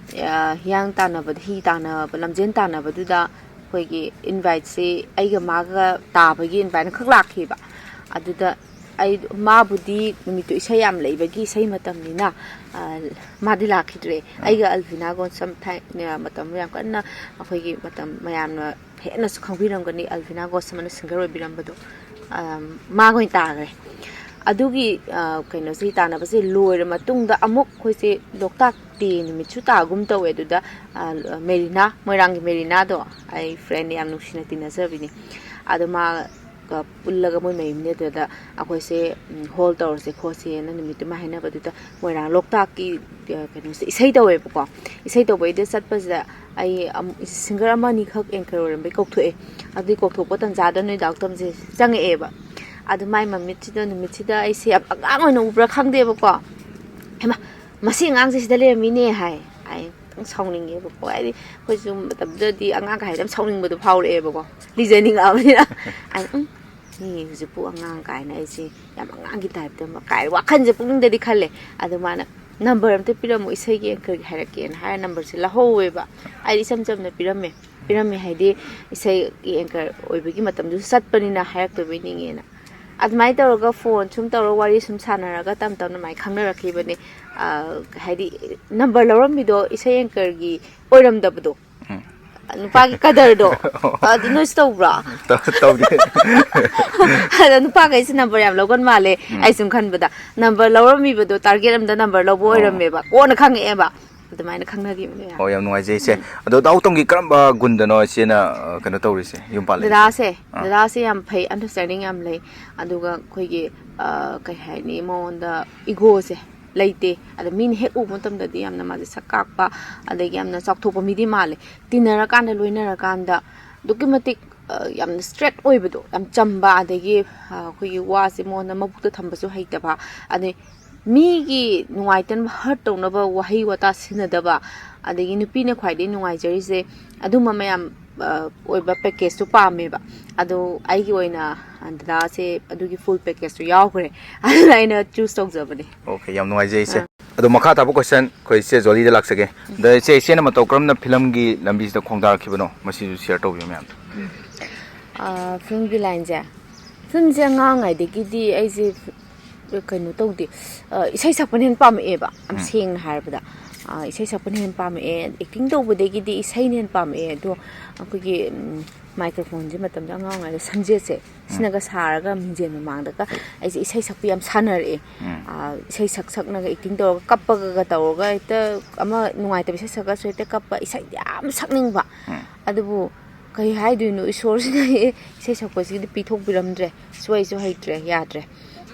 ꯑ, ꯍꯤꯌꯥꯡ ꯇꯥꯟꯅꯕꯗ, ꯍꯤ ꯇꯥꯟꯅꯕ, ꯂꯝꯖꯦꯟ ꯇꯥꯟꯅꯕꯗꯨꯗ ꯑꯩꯈꯣꯏꯒꯤ inviteꯁꯤ ꯑꯩꯒ ꯃꯥꯒ ꯇꯥꯕꯒꯤ invite ꯑꯃꯈꯛ ꯂꯥꯛꯈꯤꯕ꯫ ꯑꯗꯨꯗ ꯑꯩ, ꯃꯥꯕꯨꯗꯤ ꯅꯨꯃꯤꯠꯇꯨ ꯏꯁꯩ ꯌꯥꯝ ꯂꯩꯕꯒꯤ ꯏꯁꯩ ꯃꯇꯝꯅꯤꯅ, ꯑ, ꯃꯥꯗꯤ ꯂꯥꯛꯈꯤꯗ꯭ꯔꯦ꯫ ꯑꯥ꯫ ꯑꯩꯒ ꯑꯜꯕꯤꯅꯥ ꯒꯣꯟꯁꯝ ꯊꯥꯏꯅ ꯃꯇꯝ ꯌꯥꯝ ꯀꯟꯅ ꯑꯩꯈꯣꯏꯒꯤ ꯃꯇꯝ ꯃꯌꯥꯝꯅ ꯍꯦꯟꯅꯁꯨ ꯈꯪꯕꯤꯔꯝꯒꯅꯤ, ꯑꯜꯕꯤꯅꯥ ꯒꯣꯟꯁꯝꯅ singer ꯑꯣꯏꯕꯤꯔꯝꯕꯗꯣ, ꯑ, ꯃꯥꯒ ꯑꯣꯏꯅ ꯇꯥꯈ꯭ꯔꯦ꯫ ꯑꯗꯨꯒꯤ, ꯑ, ꯀꯩꯅꯣꯁꯤ ꯇꯥꯟꯅꯕꯁꯦ ꯂꯣꯏꯔ ꯃꯇꯨꯡꯗ ꯑꯃꯨꯛ ꯑꯩꯈꯣꯏꯁꯦ ꯂꯣꯛꯇꯥꯛ ꯗꯦ ꯅꯨꯃꯤꯠꯁꯨ ꯇꯥꯒꯨꯝ ꯇꯧꯋꯦ꯫ ꯑꯗꯨꯗ, ꯑ, ꯃꯦꯔꯤꯅꯥ, ꯃꯣꯏꯔꯥꯡꯒꯤ ꯃꯦꯔꯤꯅꯥꯗꯣ, ꯑꯩ friendꯅꯦ, ꯌꯥꯝ ꯅꯨꯡꯁꯤꯅ ꯇꯤꯟꯅꯖꯕꯤꯅꯤ꯫ ꯑꯗꯣ ꯃꯥꯒ ꯄꯨꯜꯂꯒ ꯃꯣꯏ ꯃꯌꯨꯝꯅꯦ꯫ ꯑꯗꯨꯗ ꯑꯩꯈꯣꯏꯁꯦ, ꯎꯝ, hall ꯇꯧꯔꯁꯦ ꯈꯣꯠꯁꯦꯅ ꯅꯨꯃꯤꯠꯇꯨꯃ ꯍꯥꯏꯅꯕꯗꯨꯗ ꯃꯣꯏꯔꯥꯡ ꯂꯣꯛꯇꯥꯛꯀꯤ, ꯑ, ꯀꯩꯅꯣꯁꯦ ꯏꯁꯩ ꯇꯧꯋꯦꯕꯀꯣ꯫ ꯏꯁꯩ ꯇꯧꯕꯩꯗ ꯆꯠꯄꯁꯤꯗ ꯑꯩ ꯑꯃꯨꯛ singer ꯑꯃ ꯑꯅꯤꯈꯛ anchor ꯑꯣꯏꯔꯝꯕꯩ ꯀꯧꯊꯣꯛꯑꯦ꯫ ꯑꯗꯨꯏ ꯀꯧꯊꯣꯛꯄ ꯇꯟꯖꯥꯗ ꯅꯣꯏ ꯗꯥ ꯎꯇꯝꯁꯦ ꯆꯪꯉꯛꯑꯦꯕ꯫ ꯑꯗꯨ ꯃꯥꯏ ꯃꯃꯤꯠꯁꯤꯗ ꯅꯨꯃꯤꯠꯁꯤꯗ ꯑꯩꯁꯦ ꯌꯥꯝ ꯑꯉꯥꯡ ꯑꯣꯏꯅ ꯎꯕ꯭ꯔꯥ ꯈꯪꯗꯦꯕꯀꯣ꯫ ꯍꯩꯃꯥ, ꯃꯁꯤ ꯑꯉꯥꯡꯁꯦ ꯁꯤꯗ ꯂꯩꯔꯝꯃꯤꯅꯦ ꯍꯥꯏ꯫ ꯑꯩ ꯈꯤꯇꯪ ꯁꯥꯎꯅꯤꯡꯉꯦꯕꯀꯣ꯫ ꯍꯥꯏꯗꯤ ꯑꯩꯈꯣꯏꯁꯨ ꯃꯇꯝꯗꯨꯗꯗꯤ ꯑꯉꯥꯡ ꯀꯥꯏꯗ ꯌꯥꯝ ꯁꯥꯎꯅꯤꯡꯕꯗꯣ ꯐꯥꯎꯔꯛꯑꯦꯕꯀꯣ꯫ ꯂꯤꯖꯅꯤꯡꯉꯛꯑꯕꯅꯤꯅ꯫ ꯑꯩ, "ꯎꯝ, ꯃꯤ ꯍꯧꯖꯤꯛꯄꯨ ꯑꯉꯥꯡ ꯀꯥꯏꯅ ꯑꯩꯁꯦ ꯌꯥꯝ ꯑꯉꯥꯡꯒꯤ typeꯇ ꯑꯃ" ꯀꯥꯏ ꯋꯥꯈꯜꯁꯦ ꯄꯨꯛꯅꯤꯡꯗꯗꯤ ꯈꯜꯂꯦ꯫ ꯑꯗꯣ ꯃꯥꯅ, "Number ꯑꯝꯇ ꯄꯤꯔꯝꯃꯣ, ꯏꯁꯩꯒꯤ anchorꯒꯤ ꯍꯥꯏꯔꯛꯀꯦꯅ" ꯍꯥꯏꯔ numberꯁꯦ ꯂꯧꯍꯧꯋꯦꯕ꯫ ꯑꯩꯗꯤ ꯏꯆꯝ ꯆꯝꯅ ꯄꯤꯔꯝꯃꯦ꯫ ꯄꯤꯔꯝꯃꯦ ꯍꯥꯏꯗꯤ ꯏꯁꯩꯒꯤ anchor ꯑꯣꯏꯕꯒꯤ ꯃꯇꯝꯗꯨꯁꯨ ꯆꯠꯄꯅꯤꯅ ꯍꯥꯏꯔꯛꯇꯣꯏꯕꯣꯏ ꯅꯤꯡꯉꯦꯅ꯫ ꯑꯗꯨꯃꯥꯏꯅ ꯇꯧꯔꯒ phone ꯁꯨꯝ ꯇꯧꯔꯒ ꯋꯥꯔꯤ ꯁꯨꯝ ꯁꯥꯟꯅꯔꯒ ꯇꯞ ꯇꯞꯅ ꯑꯗꯨꯃꯥꯏꯅ ꯈꯪꯅꯔꯛꯈꯤꯕꯅꯦ꯫ ꯑ, ꯍꯥꯏꯗꯤ number ꯂꯧꯔꯝꯃꯤꯗꯣ ꯏꯁꯩ anchorꯒꯤ ꯑꯣꯏꯔꯝꯗꯕꯗꯣ꯫ ꯎꯝ꯫ ꯅꯨꯄꯥꯒꯤ ꯀꯗꯔꯗꯣ꯫ ꯑꯗꯨ ꯅꯣꯏꯁꯨ ꯇꯧꯕ꯭ꯔꯣ? ꯇꯧ-, ꯇꯧꯗꯦ꯫ ꯑꯗꯣ ꯅꯨꯄꯥꯈꯩꯁꯦ number ꯌꯥꯝ ꯂꯧꯒꯟ ꯃꯥꯜꯂꯦ꯫ ꯎꯝ꯫ ꯑꯩ ꯁꯨꯝ ꯈꯟꯕꯗ number ꯂꯧꯔꯝꯃꯤꯕꯗꯣ target ꯑꯝꯗ number ꯂꯧꯕ ꯑꯣ꯫ ꯑꯣꯏꯔꯝꯃꯦꯕ꯫ ꯀꯣꯟꯅ ꯈꯪꯉꯛꯑꯦꯕ꯫ ꯑꯗꯨꯃꯥꯏꯅ ꯈꯪꯅꯈꯤꯕꯅꯦ ꯌꯥꯝ꯫ ꯑꯣ, ꯌꯥꯝ ꯅꯨꯡꯉꯥꯏꯖꯩ ꯏꯆꯦ꯫ ꯑꯗꯣ ꯗꯥ ꯎꯇꯝꯒꯤ ꯀꯔꯝꯕ ꯒꯨꯟꯗꯅꯣ ꯏꯆꯦꯅ ꯑ, ꯀꯩꯅꯣ ꯇꯧꯔꯤꯁꯦ, ꯌꯨꯝ ꯄꯥꯜꯂꯛꯏꯁꯦ? ꯗꯗꯥꯁꯦ ꯑꯥ꯫ ꯗꯗꯥꯁꯦ ꯌꯥꯝ ꯐꯩ, ꯑꯟꯗꯔꯁꯇꯦꯟꯗꯤꯡ ꯌꯥꯝ ꯂꯩ꯫ ꯑꯗꯨꯒ ꯑꯩꯈꯣꯏꯒꯤ ꯑ, ꯀꯩ ꯍꯥꯏꯅꯤ, ꯃꯉꯣꯟꯗ ꯏꯒꯣꯁꯦ ꯂꯩꯇꯦ꯫ ꯑꯗ ꯃꯤꯅ ꯍꯦꯛ ꯎꯕ ꯃꯇꯝꯗꯗꯤ ꯌꯥꯝꯅ ꯃꯥꯁꯦ ꯁꯛ ꯀꯥꯛꯄ, ꯑꯗꯒꯤ ꯌꯥꯝꯅ ꯆꯥꯎꯊꯣꯛꯄ ꯃꯤꯗꯤ ꯃꯥꯜꯂꯦ꯫ ꯇꯤꯟꯅꯔꯀꯥꯟꯗ, ꯂꯣꯏꯅꯔꯀꯥꯟꯗ ꯑꯗꯨꯛꯀꯤ ꯃꯇꯤꯛ ꯑ, ꯌꯥꯝꯅ ꯁ꯭ꯇ꯭ꯔꯦꯠ ꯑꯣꯏꯕꯗꯣ, ꯌꯥꯝ ꯆꯝꯕ, ꯑꯗꯒꯤ ꯑ, ꯑꯩꯈꯣꯏꯒꯤ ꯋꯥꯁꯦ ꯃꯉꯣꯟꯗ ꯃꯕꯨꯛꯇ ꯊꯝꯕꯁꯨ ꯍꯩꯇꯕ, ꯑꯗꯩ ꯃꯤꯒꯤ ꯅꯨꯡꯉꯥꯏꯇꯅꯕ, ꯍꯔꯠ ꯇꯧꯅꯕ ꯋꯥꯍꯩ ꯋꯥꯇꯥ ꯁꯤꯖꯤꯟꯅꯗꯕ, ꯑꯗꯒꯤ ꯅꯨꯄꯤꯅ ꯈ꯭ꯋꯥꯏꯗꯒꯤ ꯅꯨꯡꯉꯥꯏꯖꯔꯤꯁꯦ ꯑꯗꯨꯝꯕ ꯃꯌꯥꯝ ꯑ, ꯑꯣꯏꯕ ꯄꯦꯀꯦꯖꯇꯨ ꯄꯥꯝꯃꯦꯕ꯫ ꯑꯗꯣ ꯑꯩꯒꯤ ꯑꯣꯏꯅ ꯑ, ꯗꯗꯥꯁꯦ ꯑꯗꯨꯒꯤ ꯐꯨꯜ ꯄꯦꯀꯦꯖꯇꯨ ꯌꯥꯎꯈ꯭ꯔꯦ꯫ ꯑꯗꯨꯅ ꯑꯩꯅ ꯆꯨꯁ ꯇꯧꯖꯕꯅꯦ꯫ ꯑꯣꯀꯦ, ꯌꯥꯝ ꯅꯨꯡꯉꯥꯏꯖꯩ ꯏꯆꯦ꯫ ꯑꯗꯣ ꯃꯈꯥ ꯇꯥꯕ ꯀꯣꯏꯁꯟ ꯑꯩꯈꯣꯏ ꯏꯆꯦ ꯖꯣꯂꯤꯗ ꯂꯥꯛꯆꯒꯦ꯫ ꯑꯗ ꯏꯆꯦ, ꯏꯆꯦꯅ ꯃꯇꯧ ꯀꯔꯝꯅ ꯐꯤꯂꯝꯒꯤ ꯂꯝꯕꯤꯁꯤꯗ ꯈꯣꯡꯗꯥꯔꯛꯈꯤꯕꯅꯣ, ꯃꯁꯤꯁꯨ ꯁꯤꯌꯔ ꯇꯧꯕꯤꯌꯨ ꯃꯌꯥꯝꯗ꯫ ꯐꯤꯂꯝꯒꯤ ꯂꯥꯏꯟꯁꯦ, ꯐꯤꯂꯝꯁꯦ ꯑꯉꯥꯡꯉꯩꯗꯒꯤꯗꯤ ꯑꯩꯁꯦ ꯀꯩꯅꯣ ꯇꯧꯗꯦ, ꯑ, ꯏꯁꯩ ꯁꯛꯄꯅ ꯍꯦꯟꯅ ꯄꯥꯝꯃꯛꯑꯦꯕ, ꯌꯥꯝ ꯁꯦꯡꯅ ꯍꯥꯏꯔꯕꯗ꯫ ꯑ, ꯏꯁꯩ ꯁꯛꯄꯅ ꯍꯦꯟꯅ ꯄꯥꯝꯃꯛꯑꯦ꯫ ꯑꯦꯛꯇꯤꯡ ꯇꯧꯕꯗꯒꯤꯗꯤ ꯏꯁꯩꯅ ꯍꯦꯟꯅ ꯄꯥꯝꯃꯛꯑꯦ꯫ ꯑꯗꯣ ꯑꯩꯈꯣꯏꯒꯤ ꯎꯝ, ꯃꯥꯏꯀ꯭ꯔꯣꯐꯣꯟꯁꯦ ꯃꯇꯝꯗ ꯑꯉꯥꯡ ꯑꯣꯏꯔꯤꯉꯩꯗ ꯁꯝꯖꯦꯠꯁꯦ ꯁꯤꯅꯒ ꯁꯥꯔꯒ ꯃꯤꯡꯖꯦꯜ ꯃꯃꯥꯡꯗꯒ ꯑꯩꯁꯦ ꯏꯁꯩ ꯁꯛꯄ ꯌꯥꯝ ꯁꯥꯟꯅꯔꯛꯑꯦ꯫ ꯑ, ꯏꯁꯩ ꯁꯛ ꯁꯛꯅꯒ ꯑꯦꯛꯇꯤꯡ ꯇꯧꯔꯒ ꯀꯞꯄꯒꯒ ꯇꯧꯔꯒ ꯍꯦꯛꯇ ꯑꯃ ꯅꯨꯡꯉꯥꯏꯇꯕ ꯏꯁꯩ ꯁꯛꯑꯁꯨ ꯍꯦꯛꯇ ꯀꯞꯄ, ꯏꯁꯩꯗꯤ ꯌꯥꯝ ꯁꯛꯅꯤꯡꯕ꯫ ꯑꯗꯨꯕꯨ ꯀꯩ ꯍꯥꯏꯗꯣꯏꯅꯣ, ꯏꯁꯣꯔꯁꯤꯅ ꯏꯁꯩ ꯁꯛꯄꯁꯤꯗꯤ ꯄꯤꯊꯣꯛꯄꯤꯔꯝꯗ꯭ꯔꯦ꯫ ꯁ꯭ꯋꯥꯏꯁꯨ ꯍꯩꯇ꯭ꯔꯦ, ꯌꯥꯗ꯭ꯔꯦ꯫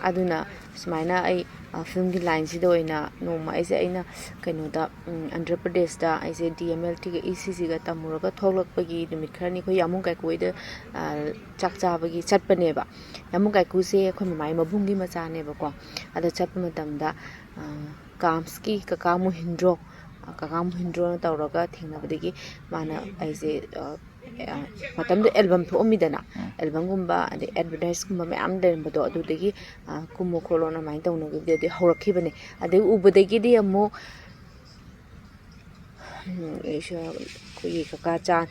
ꯑꯗꯨꯅ ꯁꯨꯃꯥꯏꯅ ꯑꯩ, ꯑ, ꯐꯤꯂꯝꯒꯤ ꯂꯥꯏꯟꯁꯤꯗ ꯑꯣꯏꯅ ꯅꯣꯡꯃ ꯑꯩꯁꯦ, ꯑꯩꯅ ꯀꯩꯅꯣꯗ, ꯎꯝ, ꯑꯟꯙ꯭ꯔ ꯄ꯭ꯔꯗꯦꯁꯇ ꯑꯩꯁꯦ ꯗꯤ ꯑꯦꯝ ꯑꯦꯜ ꯇꯤꯒ ꯏ ꯁꯤ ꯖꯤꯒ ꯇꯝꯃꯨꯔꯒ ꯊꯣꯛꯂꯛꯄꯒꯤ ꯅꯨꯃꯤꯠ ꯈꯔꯅꯤ ꯑꯩꯈꯣꯏ ꯌꯥꯃꯨꯡ ꯀꯥꯏꯀꯨ ꯍꯣꯏꯗ, ꯑ, ꯆꯥꯛ ꯆꯥꯕꯒꯤ ꯆꯠꯄꯅꯦꯕ꯫ ꯌꯥꯃꯨꯡ ꯀꯥꯏꯀꯨꯁꯦ ꯑꯩꯈꯣꯏ ꯃꯃꯥꯒꯤ ꯃꯕꯨꯡꯒꯤ ꯃꯆꯥꯅꯦꯕꯀꯣ꯫ ꯑꯗ ꯆꯠꯄ ꯃꯇꯝꯗ, ꯑ, ꯀꯥꯝꯁꯀꯤ ꯀꯀꯥ ꯃꯣꯍꯤꯟꯗ꯭ꯔꯣ, ꯑ, ꯀꯀꯥ ꯃꯣꯍꯤꯟꯗ꯭ꯔꯣꯅ ꯇꯧꯔꯒ ꯊꯦꯡꯅꯕꯗꯒꯤ ꯃꯥꯅ ꯑꯩꯁꯦ, ꯑ, ꯑ, ꯃꯇꯝꯗꯨꯗ ꯑꯦꯜꯕꯝ ꯊꯣꯛꯑꯝꯃꯤꯗꯅ, ꯑꯦꯜꯕꯝꯒꯨꯝꯕ ꯑꯗꯩ ꯑꯦꯗꯚꯔꯇꯥꯏꯁꯀꯨꯝꯕ ꯃꯌꯥꯝ ꯂꯩꯔꯝꯕꯗꯣ, ꯑꯗꯨꯗꯒꯤ, ꯑ, ꯀꯨꯝꯃꯣ ꯈꯣꯠꯂꯣꯅ ꯑꯗꯨꯃꯥꯏꯅ ꯇꯧꯅꯈꯤꯕꯗꯒꯤ ꯍꯧꯔꯛꯈꯤꯕꯅꯦ꯫ ꯑꯗꯩ ꯎꯕꯗꯒꯤꯗꯤ ꯑꯃꯨꯛ, ꯎꯝ, ꯑꯩꯁꯨ ꯑꯩꯈꯣꯏꯒꯤ ꯀꯀꯥ ꯆꯥꯟ,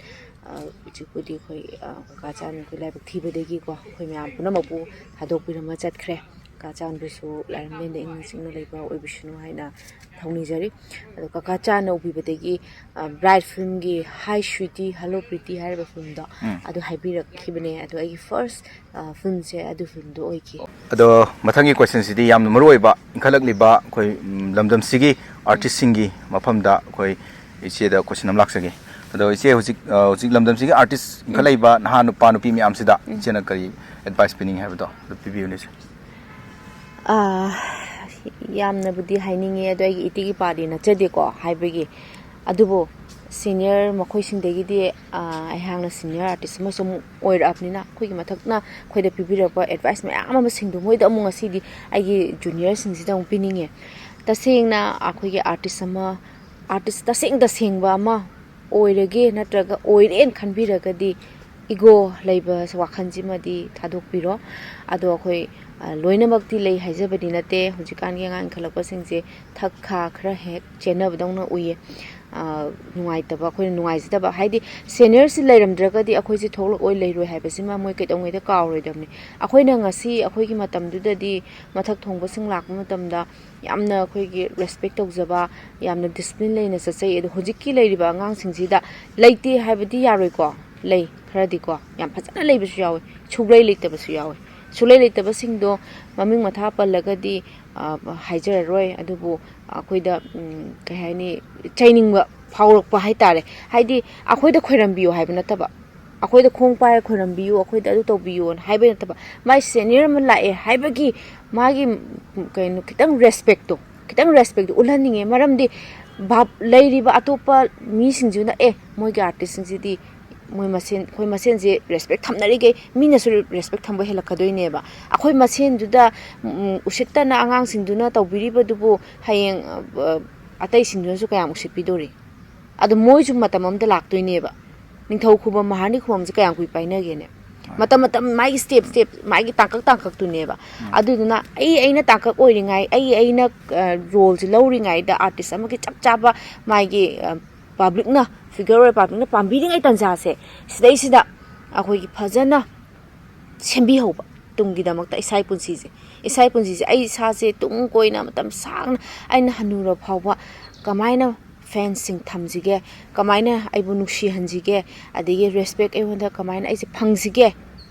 ꯑ, ꯍꯧꯖꯤꯛꯄꯨꯗꯤ ꯑꯩꯈꯣꯏ, ꯑ, ꯀꯀꯥ ꯆꯥꯟ ꯑꯩꯈꯣꯏ ꯂꯥꯏꯕꯛ ꯊꯤꯕꯗꯒꯤꯀꯣ ꯑꯩꯈꯣꯏ ꯃꯌꯥꯝ ꯄꯨꯝꯅꯃꯛꯄꯨ ꯊꯥꯗꯣꯛꯄꯤꯔꯝꯃ ꯆꯠꯈ꯭ꯔꯦ꯫ ꯀꯀꯥ ꯆꯥꯟꯕꯁꯨ ꯂꯥꯏꯔꯦꯝꯕꯦꯟꯗ ꯏꯪꯅ ꯆꯤꯛꯅ ꯂꯩꯕ ꯑꯣꯏꯕꯤꯁꯅꯨ ꯍꯥꯏꯅ ꯊꯧꯅꯤꯖꯔꯤ꯫ ꯑꯗꯣ ꯀꯀꯥ ꯆꯥꯟꯅ ꯎꯕꯤꯕꯗꯒꯤ ꯕ꯭ꯔꯥꯏꯠ ꯐꯤꯂꯝꯒꯤ Hi Sweety, Hello Pretty ꯍꯥꯏꯔꯤꯕ ꯐꯤꯂꯝꯗꯣ, ꯎꯝ꯫ ꯑꯗꯨ ꯍꯥꯏꯕꯤꯔꯛꯈꯤꯕꯅꯦ꯫ ꯑꯗꯣ ꯑꯩꯒꯤ ꯐꯥꯔꯁ ꯐꯤꯂꯝꯁꯦ ꯑꯗꯨ ꯐꯤꯂꯝꯗꯣ ꯑꯣꯏꯈꯤ꯫ ꯑꯗꯣ ꯃꯊꯪꯒꯤ ꯀꯣꯏꯁꯟꯁꯤꯗꯤ ꯌꯥꯝꯅ ꯃꯔꯨ ꯑꯣꯏꯕ ꯏꯟꯈꯠꯂꯛꯂꯤꯕ ꯑꯩꯈꯣꯏ, ꯎꯝ, ꯂꯝꯗꯝꯁꯤꯒꯤ ꯑꯥꯔꯇꯤꯁꯁꯤꯡꯒꯤ ꯃꯐꯝꯗ ꯑꯩꯈꯣꯏ ꯏꯆꯦꯗ ꯀꯣꯏꯁꯟ ꯑꯃ ꯂꯥꯛꯆꯒꯦ꯫ ꯑꯗꯣ ꯏꯆꯦ, ꯍꯧꯖꯤꯛ, ꯑ, ꯍꯧꯖꯤꯛ ꯂꯝꯗꯝꯁꯤꯒꯤ ꯑꯥꯔꯇꯤꯁ ꯏꯟꯈꯠꯂꯛꯏꯕ ꯅꯍꯥ ꯅꯨꯄꯥ ꯅꯨꯄꯤ ꯃꯌꯥꯝꯁꯤꯗ ꯏꯆꯦꯅ ꯀꯔꯤ ꯑꯦꯗꯚꯥꯏꯁ ꯄꯤꯅꯤꯡꯉꯤ ꯍꯥꯏꯕꯗꯣ ꯑꯗꯨ ꯄꯤꯕꯤꯌꯨꯅꯦ, ꯏꯆꯦ꯫ ꯑꯥ, ꯌꯥꯝꯅꯕꯨꯗꯤ ꯍꯥꯏꯅꯤꯡꯉꯤ, ꯑꯗꯣ ꯑꯩꯒꯤ ꯏꯇꯤꯛ ꯏꯄꯥꯗꯤ ꯅꯠꯆꯗꯦꯀꯣ ꯍꯥꯏꯕꯒꯤ꯫ ꯑꯗꯨꯕꯨ ꯁꯤꯅꯤꯌꯔ ꯃꯈꯣꯏꯁꯤꯡꯗꯒꯤꯗꯤ, ꯑꯥ, ꯑꯩꯍꯥꯛꯅ ꯁꯤꯅꯤꯌꯔ ꯑꯥꯔꯇꯤꯁ ꯑꯃꯁꯨ ꯑꯃꯨꯛ ꯑꯣꯏꯔꯛꯑꯕꯅꯤꯅ, ꯑꯩꯈꯣꯏꯒꯤ ꯃꯊꯛꯅ ꯑꯩꯈꯣꯏꯗ ꯄꯤꯕꯤꯔꯛꯄ ꯑꯦꯗꯚꯥꯏꯁ ꯃꯌꯥꯝ ꯑꯃꯁꯤꯡꯗꯣ ꯃꯣꯏꯗ ꯑꯃꯨꯛ ꯉꯁꯤꯗꯤ ꯑꯩꯒꯤ ꯖꯨꯅꯤꯌꯔꯁꯤꯡꯁꯤꯗ ꯑꯃꯨꯛ ꯄꯤꯅꯤꯡꯉꯦ꯫ ꯇꯁꯦꯡꯅ ꯑꯩꯈꯣꯏꯒꯤ ꯑꯥꯔꯇꯤꯁ ꯑꯃ, ꯑꯥꯔꯇꯤꯁ ꯇꯁꯦꯡ ꯇꯁꯦꯡꯕ ꯑꯃ ꯑꯣꯏꯔꯒꯦ ꯅꯠꯇ꯭ꯔꯒ ꯑꯣꯏꯔꯦꯅ ꯈꯟꯕꯤꯔꯒꯗꯤ, ꯏꯒꯣ ꯂꯩꯕ ꯋꯥꯈꯜꯁꯤꯃꯗꯤ ꯊꯥꯗꯣꯛꯄꯤꯔꯣ꯫ ꯑꯗꯣ ꯑꯩꯈꯣꯏ, ꯑ, ꯂꯣꯏꯅꯃꯛꯇꯤ ꯂꯩ ꯍꯥꯏꯖꯕꯗꯤ ꯅꯠꯇꯦ꯫ ꯍꯧꯖꯤꯛꯀꯥꯟꯒꯤ ꯑꯉꯥꯡ ꯏꯟꯈꯠꯂꯛꯄꯁꯤꯡꯁꯦ ꯊꯛ ꯈꯥ ꯈꯔ ꯍꯦꯛ ꯆꯦꯟꯅꯕꯗꯧꯅ ꯎꯏꯌꯦ꯫ ꯑ, ꯅꯨꯡꯉꯥꯏꯇꯕ, ꯑꯩꯈꯣꯏꯅ ꯅꯨꯡꯉꯥꯏꯖꯗꯕ, ꯍꯥꯏꯗꯤ ꯁꯦꯅꯤꯌꯔꯁꯤ ꯂꯩꯔꯝꯗ꯭ꯔꯒꯗꯤ ꯑꯩꯈꯣꯏꯁꯦ ꯊꯣꯛꯂꯛꯑꯣꯏ, ꯂꯩꯔꯣꯏ ꯍꯥꯏꯕꯁꯤꯃ ꯃꯣꯏ ꯀꯩꯗꯧꯉꯩꯗ ꯀꯥꯎꯔꯣꯏꯗꯕꯅꯤ꯫ ꯑꯩꯈꯣꯏꯅ ꯉꯁꯤ ꯑꯩꯈꯣꯏꯒꯤ ꯃꯇꯝꯗꯨꯗꯗꯤ ꯃꯊꯛ ꯊꯣꯡꯕꯁꯤꯡ ꯂꯥꯛꯄ ꯃꯇꯝꯗ ꯌꯥꯝꯅ ꯑꯩꯈꯣꯏꯒꯤ ꯔꯦꯁꯄꯦꯛ ꯇꯧꯖꯕ, ꯌꯥꯝꯅ ꯗꯤꯁꯤꯄ꯭ꯂꯤꯟ ꯂꯩꯅ ꯆꯠꯆꯩ꯫ ꯑꯗꯣ ꯍꯧꯖꯤꯛꯀꯤ ꯂꯩꯔꯤꯕ ꯑꯉꯥꯡꯁꯤꯡꯁꯤꯗ ꯂꯩꯇꯦ ꯍꯥꯏꯕꯗꯤ ꯌꯥꯔꯣꯏꯀꯣ, ꯂꯩ ꯈꯔꯗꯤꯀꯣ, ꯌꯥꯝ ꯐꯖꯅ ꯂꯩꯕꯁꯨ ꯌꯥꯎꯋꯤ, ꯁꯨꯡꯂꯩ ꯂꯩꯇꯕꯁꯨ ꯌꯥꯎꯋꯤ꯫ ꯁꯨꯡꯂꯩ ꯂꯩꯇꯕꯁꯤꯡꯗꯣ ꯃꯃꯤꯡ ꯃꯊꯥ ꯄꯜꯂꯒꯗꯤ, ꯑ, ꯍꯥꯏꯖꯔꯔꯣꯏ, ꯑꯗꯨꯕꯨ ꯑꯩꯈꯣꯏꯗ, ꯎꯝ, ꯀꯩ ꯍꯥꯏꯅꯤ, ꯆꯩꯅꯤꯡꯕ ꯐꯥꯎꯔꯛꯄ ꯍꯥꯏꯇꯥꯔꯦ꯫ ꯍꯥꯏꯗꯤ ꯑꯩꯈꯣꯏꯗ ꯈꯣꯏꯔꯝꯕꯤꯌꯨ ꯍꯥꯏꯕ ꯅꯠꯇꯕ, ꯑꯩꯈꯣꯏꯗ ꯈꯣꯡ ꯄꯥꯏꯔ ꯈꯣꯏꯔꯝꯕꯤꯌꯨ, ꯑꯩꯈꯣꯏꯗ ꯑꯗꯨ ꯇꯧꯕꯤꯌꯨꯅ ꯍꯥꯏꯕ ꯅꯠꯇꯕ, ꯃꯥꯏ ꯁꯦꯅꯤꯌꯔ ꯑꯃ ꯂꯥꯛꯑꯦ ꯍꯥꯏꯕꯒꯤ ꯃꯥꯒꯤ, ꯎꯝ, ꯀꯩꯅꯣ, ꯈꯤꯇꯪ ꯔꯦꯁꯄꯦꯛꯇꯣ, ꯈꯤꯇꯪ ꯔꯦꯁꯄꯦꯛꯇꯣ ꯎꯠꯍꯟꯅꯤꯡꯉꯦ꯫ ꯃꯔꯝꯗꯤ ꯚꯥꯞ ꯂꯩꯔꯤꯕ ꯑꯇꯣꯞꯄ ꯃꯤꯁꯤꯡꯁꯤꯅ, "ꯑꯦ, ꯃꯣꯏꯒꯤ ꯑꯥꯔꯇꯤꯁꯁꯤꯡꯁꯤꯗꯤ ꯃꯣꯏ ꯃꯁꯦꯟ, ꯑꯩꯈꯣꯏ ꯃꯁꯦꯟꯁꯦ ꯔꯦꯁꯄꯦꯛ ꯊꯝꯅꯔꯤꯈꯩ ꯃꯤꯅꯁꯨ ꯔꯦꯁꯄꯦꯛ ꯊꯝꯕ ꯍꯦꯜꯂꯛꯀꯗꯣꯏꯅꯦꯕ"꯫ ꯑꯩꯈꯣꯏ ꯃꯁꯦꯟꯗꯨꯗ, ꯎꯝ, ꯎꯁꯤꯠꯇꯅ ꯑꯉꯥꯡꯁꯤꯡꯗꯨꯅ ꯇꯧꯕꯤꯔꯤꯕꯗꯨꯕꯨ ꯍꯌꯦꯡ, ꯑ, ꯑꯇꯩꯁꯤꯡꯗꯨꯅꯁꯨ ꯀꯌꯥꯝ ꯎꯁꯤꯠꯄꯤꯗꯣꯔꯤ? ꯑꯗꯣ ꯃꯣꯏꯁꯨ ꯃꯇꯝ ꯑꯃꯗ ꯂꯥꯛꯇꯣꯏꯅꯦꯕ꯫ ꯅꯤꯡꯊꯧ ꯈꯨꯕꯝ, ꯃꯍꯥꯔꯥꯅꯤ ꯈꯨꯕꯝꯁꯦ ꯀꯌꯥꯝ ꯀꯨꯏ ꯄꯥꯏꯅꯒꯦꯅꯦ? ꯃꯇꯝ ꯃꯇꯝ, ꯃꯥꯒꯤ ꯁ꯭ꯇꯦꯞ ꯁ꯭ꯇꯦꯞ, ꯃꯥꯒꯤ ꯇꯥꯡꯀꯛ ꯇꯥꯡꯀꯛꯇꯨꯅꯦꯕ꯫ ꯑꯗꯨꯗꯨꯅ ꯑꯩ ꯑꯩꯅ ꯇꯥꯡꯀꯛ ꯑꯣꯏꯔꯤꯉꯥꯏ, ꯑꯩ ꯑꯩꯅ, ꯑ, ꯔꯣꯜꯁꯦ ꯂꯧꯔꯤꯉꯩꯗ ꯑꯥꯔꯇꯤꯁ ꯑꯃꯒꯤ ꯆꯞ ꯆꯥꯕ ꯃꯥꯒꯤ, ꯑ, ꯄꯕ꯭ꯂꯤꯛꯅ, ꯐꯤꯒꯔ ꯑꯣꯏꯔ ꯄꯕ꯭ꯂꯤꯛꯅ ꯄꯥꯝꯕꯤꯔꯤꯉꯩ ꯇꯥꯟꯖꯥꯁꯦ, ꯁꯤꯗꯩꯁꯤꯗ ꯑꯩꯈꯣꯏꯒꯤ ꯐꯖꯅ ꯁꯦꯝꯕꯤꯍꯧꯕ, ꯇꯨꯡꯒꯤꯗꯃꯛꯇ ꯏꯁꯥꯒꯤ ꯄꯨꯟꯁꯤꯁꯦ꯫ ꯏꯁꯥꯒꯤ ꯄꯨꯟꯁꯤꯁꯦ, ꯑꯩ ꯏꯁꯥꯁꯦ ꯇꯨꯡ ꯀꯣꯏꯅ ꯃꯇꯝ ꯁꯥꯡꯅ ꯑꯩꯅ ꯍꯟꯅꯨꯔ ꯐꯥꯎꯕ ꯀꯃꯥꯏꯅ ꯐꯦꯟꯁꯁꯤꯡ ꯊꯝꯁꯤꯒꯦ, ꯀꯃꯥꯏꯅ ꯑꯩꯕꯨ ꯅꯨꯡꯁꯤꯍꯟꯁꯤꯒꯦ, ꯑꯗꯒꯤ ꯔꯦꯁꯄꯦꯛ ꯑꯩꯉꯣꯟꯗ ꯀꯃꯥꯏꯅ ꯑꯩꯁꯦ ꯐꯪꯁꯤꯒꯦ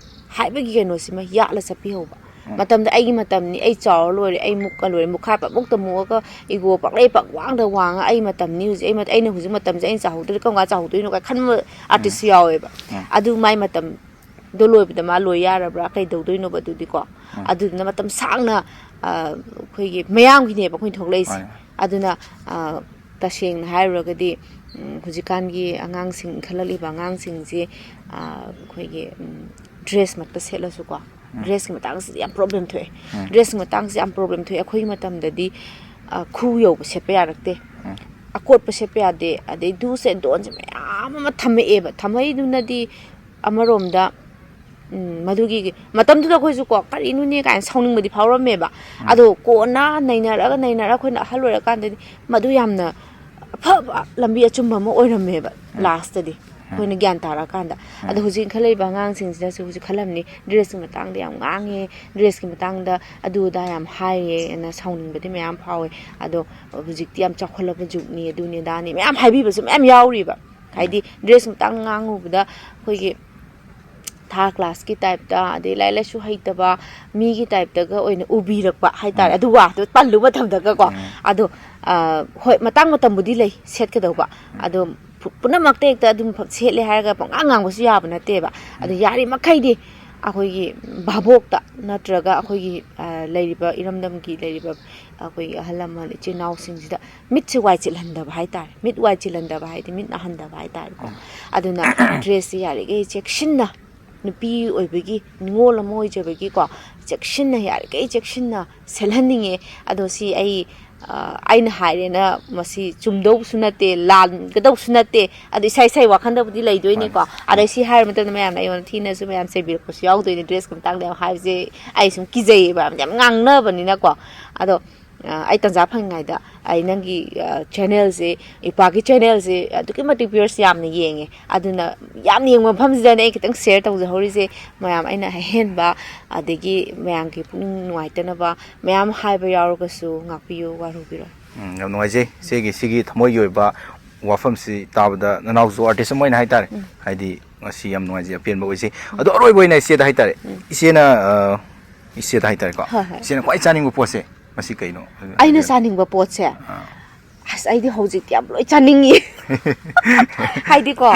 ꯍꯥꯏꯕꯒꯤ ꯀꯩꯅꯣꯁꯤꯃ ꯌꯥꯠꯂ ꯆꯠꯄꯤꯍꯧꯕ꯫ ꯎꯝ꯫ ꯃꯇꯝꯗ ꯑꯩꯒꯤ ꯃꯇꯝꯅꯤ, ꯑꯩ ꯆꯥꯎꯔ ꯂꯣꯏꯔꯦ, ꯑꯩ ꯃꯨꯛꯀ ꯂꯣꯏꯔꯦ, ꯃꯨꯈꯥ ꯄꯪꯃꯨꯛꯇ ꯃꯨꯛꯑꯒ ꯏꯒꯣ ꯄꯪꯂꯩ ꯄꯪꯋꯥꯡꯗ ꯋꯥꯡꯉ ꯑꯩ ꯃꯇꯝꯅꯤ ꯍꯧꯖꯤꯛ, ꯑꯩ ꯃꯠ-, ꯑꯩꯅ ꯍꯧꯖꯤꯛ ꯃꯇꯝꯁꯦ ꯑꯩꯅ ꯆꯥꯍꯧꯗ꯭ꯔꯗꯤ ꯀꯔꯝ ꯀꯥꯟꯗ ꯆꯥꯍꯧꯗꯣꯏꯅꯣ ꯀꯥꯏ ꯈꯟꯕ ꯑꯥꯔꯇꯤꯁꯁꯨ ꯌꯥꯎꯋꯦꯕ꯫ ꯎꯝ꯫ ꯑꯗꯨ ꯃꯥꯏ ꯃꯇꯝꯗꯣ ꯂꯣꯏꯕꯗ ꯃꯥ ꯂꯣꯏ ꯌꯥꯔꯕ꯭ꯔꯥ, ꯀꯩꯗꯧꯗꯣꯏꯅꯣꯕ ꯑꯗꯨꯗꯤꯀꯣ? ꯎꯝ꯫ ꯑꯗꯨꯗꯨꯅ ꯃꯇꯝ ꯁꯥꯡꯅ, ꯑ, ꯑꯩꯈꯣꯏꯒꯤ ꯃꯌꯥꯝꯒꯤꯅꯦꯕ ꯑꯩꯈꯣꯏꯅ ꯊꯣꯛꯂꯛꯏꯁꯦ꯫ ꯃꯥꯅꯦ꯫ ꯑꯗꯨꯅ, ꯑ, ꯇꯁꯦꯡꯅ ꯍꯥꯏꯔꯨꯔꯒꯗꯤ, ꯎꯝ, ꯍꯧꯖꯤꯛꯀꯥꯟꯒꯤ ꯑꯉꯥꯡꯁꯤꯡ, ꯏꯟꯈꯠꯂꯛꯂꯤꯕ ꯑꯉꯥꯡꯁꯤꯡꯁꯤ, ꯑ, ꯑꯩꯈꯣꯏꯒꯤ, ꯎꯝ, ꯗ꯭ꯔꯦꯁꯃꯛꯇ ꯁꯦꯠꯂꯁꯨꯀꯣ, ꯎꯝ꯫ ꯗ꯭ꯔꯦꯁꯀꯤ ꯃꯇꯥꯡꯁꯤꯗꯤ ꯌꯥꯝ ꯄ꯭ꯔꯣꯕ꯭ꯂꯦꯝ ꯊꯣꯛꯑꯦ꯫ ꯎꯝ꯫ ꯗ꯭ꯔꯦꯁꯀꯤ ꯃꯇꯥꯡꯁꯤ ꯌꯥꯝ ꯄ꯭ꯔꯣꯕ꯭ꯂꯦꯝ ꯊꯣꯛꯑꯦ꯫ ꯑꯩꯈꯣꯏꯒꯤ ꯃꯇꯝꯗꯗꯤ, ꯑ, ꯈꯨ ꯌꯧꯕ ꯁꯦꯠꯄ ꯌꯥꯔꯛꯇꯦ꯫ ꯎꯝ꯫ ꯑꯀꯣꯠꯄ ꯁꯦꯠꯄ ꯌꯥꯗꯦ꯫ ꯑꯗꯩ do's and don'tꯁ ꯃꯌꯥꯝ ꯑꯃ ꯊꯝꯃꯛꯑꯦꯕ꯫ ꯊꯝꯃꯛꯏꯗꯨꯅꯗꯤ ꯑꯃꯔꯣꯝꯗ, ꯎꯝ, ꯃꯗꯨꯒꯤ ꯃꯇꯝꯗꯨꯗ ꯑꯩꯈꯣꯏꯁꯨ ꯀꯣ, "ꯀꯔꯤꯅꯣꯅꯦ?" ꯀꯥꯏꯅ ꯁꯥꯎꯅꯤꯡꯕꯗꯤ ꯐꯥꯎꯔꯝꯃꯦꯕ꯫ ꯎꯝ꯫ ꯑꯗꯣ ꯀꯣꯟꯅ ꯅꯩꯅꯔꯛꯑꯒ, ꯅꯩꯅꯔꯛꯑ ꯑꯩꯈꯣꯏꯅ ꯑꯍꯜ ꯑꯣꯏꯔꯀꯥꯟꯗꯗꯤ ꯃꯗꯨ ꯌꯥꯝꯅ ꯑꯐꯕ ꯂꯝꯕꯤ ꯑꯆꯨꯝꯕ ꯑꯃ ꯑꯣꯏꯔꯝꯃꯦꯕ ꯎꯝ꯫ ꯂꯥꯁꯇꯗꯤ꯫ ꯎꯝ꯫ ꯑꯩꯈꯣꯏꯅ ꯒ꯭ꯌꯥꯟ ꯇꯥꯔꯛꯑꯀꯥꯟꯗ꯫ ꯑꯗꯣ ꯎꯝ꯫ ꯍꯧꯖꯤꯛ ꯏꯟꯈꯠꯂꯛꯏꯕ ꯑꯉꯥꯡꯁꯤꯡꯁꯤꯅꯁꯨ ꯍꯧꯖꯤꯛ ꯈꯜꯂꯝꯅꯤ, ꯗ꯭ꯔꯦꯁꯀꯤ ꯃꯇꯥꯡꯗ ꯌꯥꯝ ꯉꯥꯡꯉꯦ, ꯗ꯭ꯔꯦꯁꯀꯤ ꯃꯇꯥꯡꯗ ꯑꯗꯨ ꯑꯗꯥ ꯌꯥꯝ ꯍꯥꯏꯌꯦꯅ ꯁꯥꯎꯅꯤꯡꯕꯗꯤ ꯃꯌꯥꯝ ꯐꯥꯎꯋꯦ꯫ ꯑꯗꯣ ꯍꯧꯖꯤꯛꯇꯤ ꯌꯥꯝ ꯆꯥꯎꯈꯠꯂꯕ ꯖꯨꯒꯅꯤ, ꯑꯗꯨꯅꯤ ꯑꯗꯥꯅꯤ ꯃꯌꯥꯝ ꯍꯥꯏꯕꯤꯕꯁꯨ ꯃꯌꯥꯝ ꯌꯥꯎꯔꯤꯕ꯫ ꯍꯥꯏꯗꯤ ꯗ꯭ꯔꯦꯁ ꯃꯇꯥꯡ ꯉꯥꯡꯉꯨꯕꯗ ꯑꯩꯈꯣꯏꯒꯤ ꯊꯥꯔ ꯀ꯭ꯂꯥꯁꯀꯤ ꯇꯥꯏꯞꯇ, ꯑꯗꯩ ꯂꯥꯏꯔꯤꯛ ꯂꯥꯏꯁꯨ ꯍꯩꯇꯕ ꯃꯤꯒꯤ ꯇꯥꯏꯞꯇꯒ ꯑꯣꯏꯅ ꯎꯕꯤꯔꯛꯄ ꯍꯥꯏꯇꯥꯔꯦ꯫ ꯎꯝ꯫ ꯑꯗꯨ ꯋꯥꯗꯣ ꯄꯜꯂꯨ ꯃꯇꯝꯗꯒꯀꯣ꯫ ꯎꯝ꯫ ꯑꯗꯣ, ꯑ, ꯍꯣꯏ, ꯃꯇꯥꯡ ꯃꯇꯝꯕꯨꯗꯤ ꯂꯩ ꯁꯦꯠꯀꯗꯧꯕ꯫ ꯎꯝ꯫ ꯑꯗꯣ ꯄꯨ-, ꯄꯨꯝꯅꯃꯛꯇ ꯍꯦꯛꯇ ꯑꯗꯨꯝ ꯐ-, ꯁꯦꯠꯂꯦ ꯍꯥꯏꯔꯒ ꯄꯪꯉꯥꯡ ꯉꯥꯡꯕꯁꯨ ꯌꯥꯕ ꯅꯠꯇꯦꯕ꯫ ꯑꯗꯣ ꯎꯝ꯫ ꯌꯥꯔꯤꯃꯈꯩꯗꯤ ꯑꯩꯈꯣꯏꯒꯤ ꯚꯥꯕꯣꯛꯇ ꯅꯠꯇ꯭ꯔꯒ ꯑꯩꯈꯣꯏꯒꯤ, ꯑ, ꯂꯩꯔꯤꯕ ꯏꯔꯝꯗꯝꯒꯤ ꯂꯩꯔꯤꯕ ꯑꯩꯈꯣꯏꯒꯤ ꯑꯍꯜ ꯂꯃꯟ ꯏꯆꯤꯜ ꯏꯅꯥꯎꯁꯤꯡꯁꯤꯗ ꯃꯤꯠꯁꯦ ꯋꯥꯏ ꯆꯤꯜꯍꯟꯗꯕ ꯍꯥꯏꯇꯥꯔꯦ꯫ ꯃꯤꯠ ꯋꯥꯏ ꯆꯤꯜꯍꯟꯗꯕ ꯍꯥꯏꯗꯤ ꯃꯤꯠ ꯅꯥꯍꯟꯗꯕ ꯍꯥꯏꯇꯥꯔꯦꯀꯣ꯫ ꯎꯝ꯫ ꯑꯗꯨꯅ ꯗ꯭ꯔꯦꯁꯁꯦ ꯌꯥꯔꯤꯈꯩ ꯆꯦꯛꯁꯤꯟꯅ, ꯅꯨꯄꯤ ꯑꯣꯏꯕꯒꯤ, ꯅꯤꯉꯣꯜ ꯑꯃ ꯑꯣꯏꯖꯕꯒꯤꯀꯣ, ꯆꯦꯛꯁꯤꯟꯅ, ꯌꯥꯔꯤꯈꯩ ꯆꯦꯛꯁꯤꯟꯅ ꯁꯦꯠꯍꯟꯅꯤꯡꯉꯦ꯫ ꯑꯗꯣ ꯁꯤ ꯑꯩ, ꯑ, ꯑꯩꯅ ꯍꯥꯏꯔꯦꯅ ꯃꯁꯤ ꯆꯨꯝꯗꯧꯕꯁꯨ ꯅꯠꯇꯦ, ꯂꯥꯟꯒꯗꯧꯕꯁꯨ ꯅꯠꯇꯦ꯫ ꯑꯗꯣ ꯏꯁꯥ ꯏꯁꯥꯒꯤ ꯋꯥꯈꯜꯗꯕꯨꯗꯤ ꯂꯩꯗꯣꯏꯅꯤꯀꯣ꯫ ꯃꯥꯅꯤ꯫ ꯑꯗ ꯁꯤ ꯍꯥꯏꯔ ꯃꯇꯝꯗ ꯃꯌꯥꯝꯅ ꯑꯩꯉꯣꯟꯗ ꯊꯤꯅꯁꯨ ꯃꯌꯥꯝ ꯆꯩꯕꯤꯔꯛꯄꯁꯨ ꯌꯥꯎꯗꯣꯏꯅꯤ꯫ ꯗ꯭ꯔꯦꯁꯀꯤ ꯃꯇꯥꯡꯗ ꯌꯥꯝ ꯍꯥꯏꯕꯁꯦ ꯑꯩ ꯁꯨꯝ ꯀꯤꯖꯩꯌꯦꯕ, ꯌꯥꯝ ꯉꯥꯡꯅꯕꯅꯤꯅꯀꯣ꯫ ꯑꯗꯣ ꯑ, ꯑꯩ ꯇꯟꯖꯥ ꯐꯪꯉꯤꯉꯩꯗ ꯑꯩ ꯅꯪꯒꯤ, ꯑ, ꯆꯦꯅꯦꯜꯁꯦ, ꯏꯄꯥꯒꯤ ꯆꯦꯅꯦꯜꯁꯦ ꯑꯗꯨꯛꯀꯤ ꯃꯇꯤꯛ ꯚ꯭ꯌꯨꯋꯔꯁ ꯌꯥꯝꯅ ꯌꯦꯡꯉꯦ꯫ ꯑꯗꯨꯅ ꯌꯥꯝ ꯌꯦꯡꯕ ꯃꯐꯝꯁꯤꯗꯅꯦ ꯑꯩ ꯈꯤꯇꯪ ꯁꯤꯌꯔ ꯇꯧꯖꯍꯧꯔꯤꯁꯦ꯫ ꯃꯌꯥꯝ ꯑꯩꯅ ꯑꯍꯦꯟꯕ ꯑꯗꯒꯤ ꯃꯌꯥꯝꯒꯤ ꯄꯨꯛꯅꯤꯡ ꯅꯨꯡꯉꯥꯏꯇꯅꯕ ꯃꯌꯥꯝ ꯍꯥꯏꯕ ꯌꯥꯎꯔꯒꯁꯨ ꯉꯥꯛꯄꯤꯌꯨ, ꯋꯥꯔꯧꯕꯤꯔꯣꯏ꯫ ꯎꯝ, ꯌꯥꯝ ꯅꯨꯡꯉꯥꯏꯖꯩ꯫ ꯏꯆꯦꯒꯤ ꯁꯤꯒꯤ ꯊꯃꯣꯏꯒꯤ ꯑꯣꯏꯕ ꯋꯥꯐꯝꯁꯤ ꯇꯥꯕꯗ ꯅꯅꯥꯎꯁꯨ ꯑꯥꯔꯇꯤꯁ ꯑꯃ ꯑꯣꯏꯅ ꯍꯥꯏꯇꯥꯔꯦ, ꯍꯥꯏꯗꯤ ꯉꯁꯤ ꯌꯥꯝ ꯅꯨꯡꯉꯥꯏꯖꯩ, ꯑꯄꯦꯟꯕ ꯑꯣꯏꯖꯩ꯫ ꯑꯗꯣ ꯑꯔꯣꯏꯕ ꯑꯣꯏꯅ ꯏꯆꯦꯗ ꯍꯥꯏꯇꯥꯔꯦ, ꯏꯆꯦꯅ, ꯑ, ꯏꯆꯦꯗ ꯍꯥꯏꯇꯥꯔꯦꯀꯣ, ꯍꯣꯏ, ꯍꯣꯏ꯫ ꯏꯆꯦꯅ ꯈ꯭ꯋꯥꯏ ꯆꯥꯅꯤꯡꯕ ꯄꯣꯠꯁꯦ ꯃꯁꯤ ꯀꯩꯅꯣ? ꯑꯩꯅ ꯆꯥꯅꯤꯡꯕ ꯄꯣꯠꯁꯦ, ꯑꯁ, ꯑꯩꯗꯤ ꯍꯧꯖꯤꯛꯇꯤ ꯌꯥꯝ ꯂꯣꯏ ꯆꯥꯅꯤꯡꯉꯤ꯫ ꯍꯥꯏꯗꯤꯀꯣ,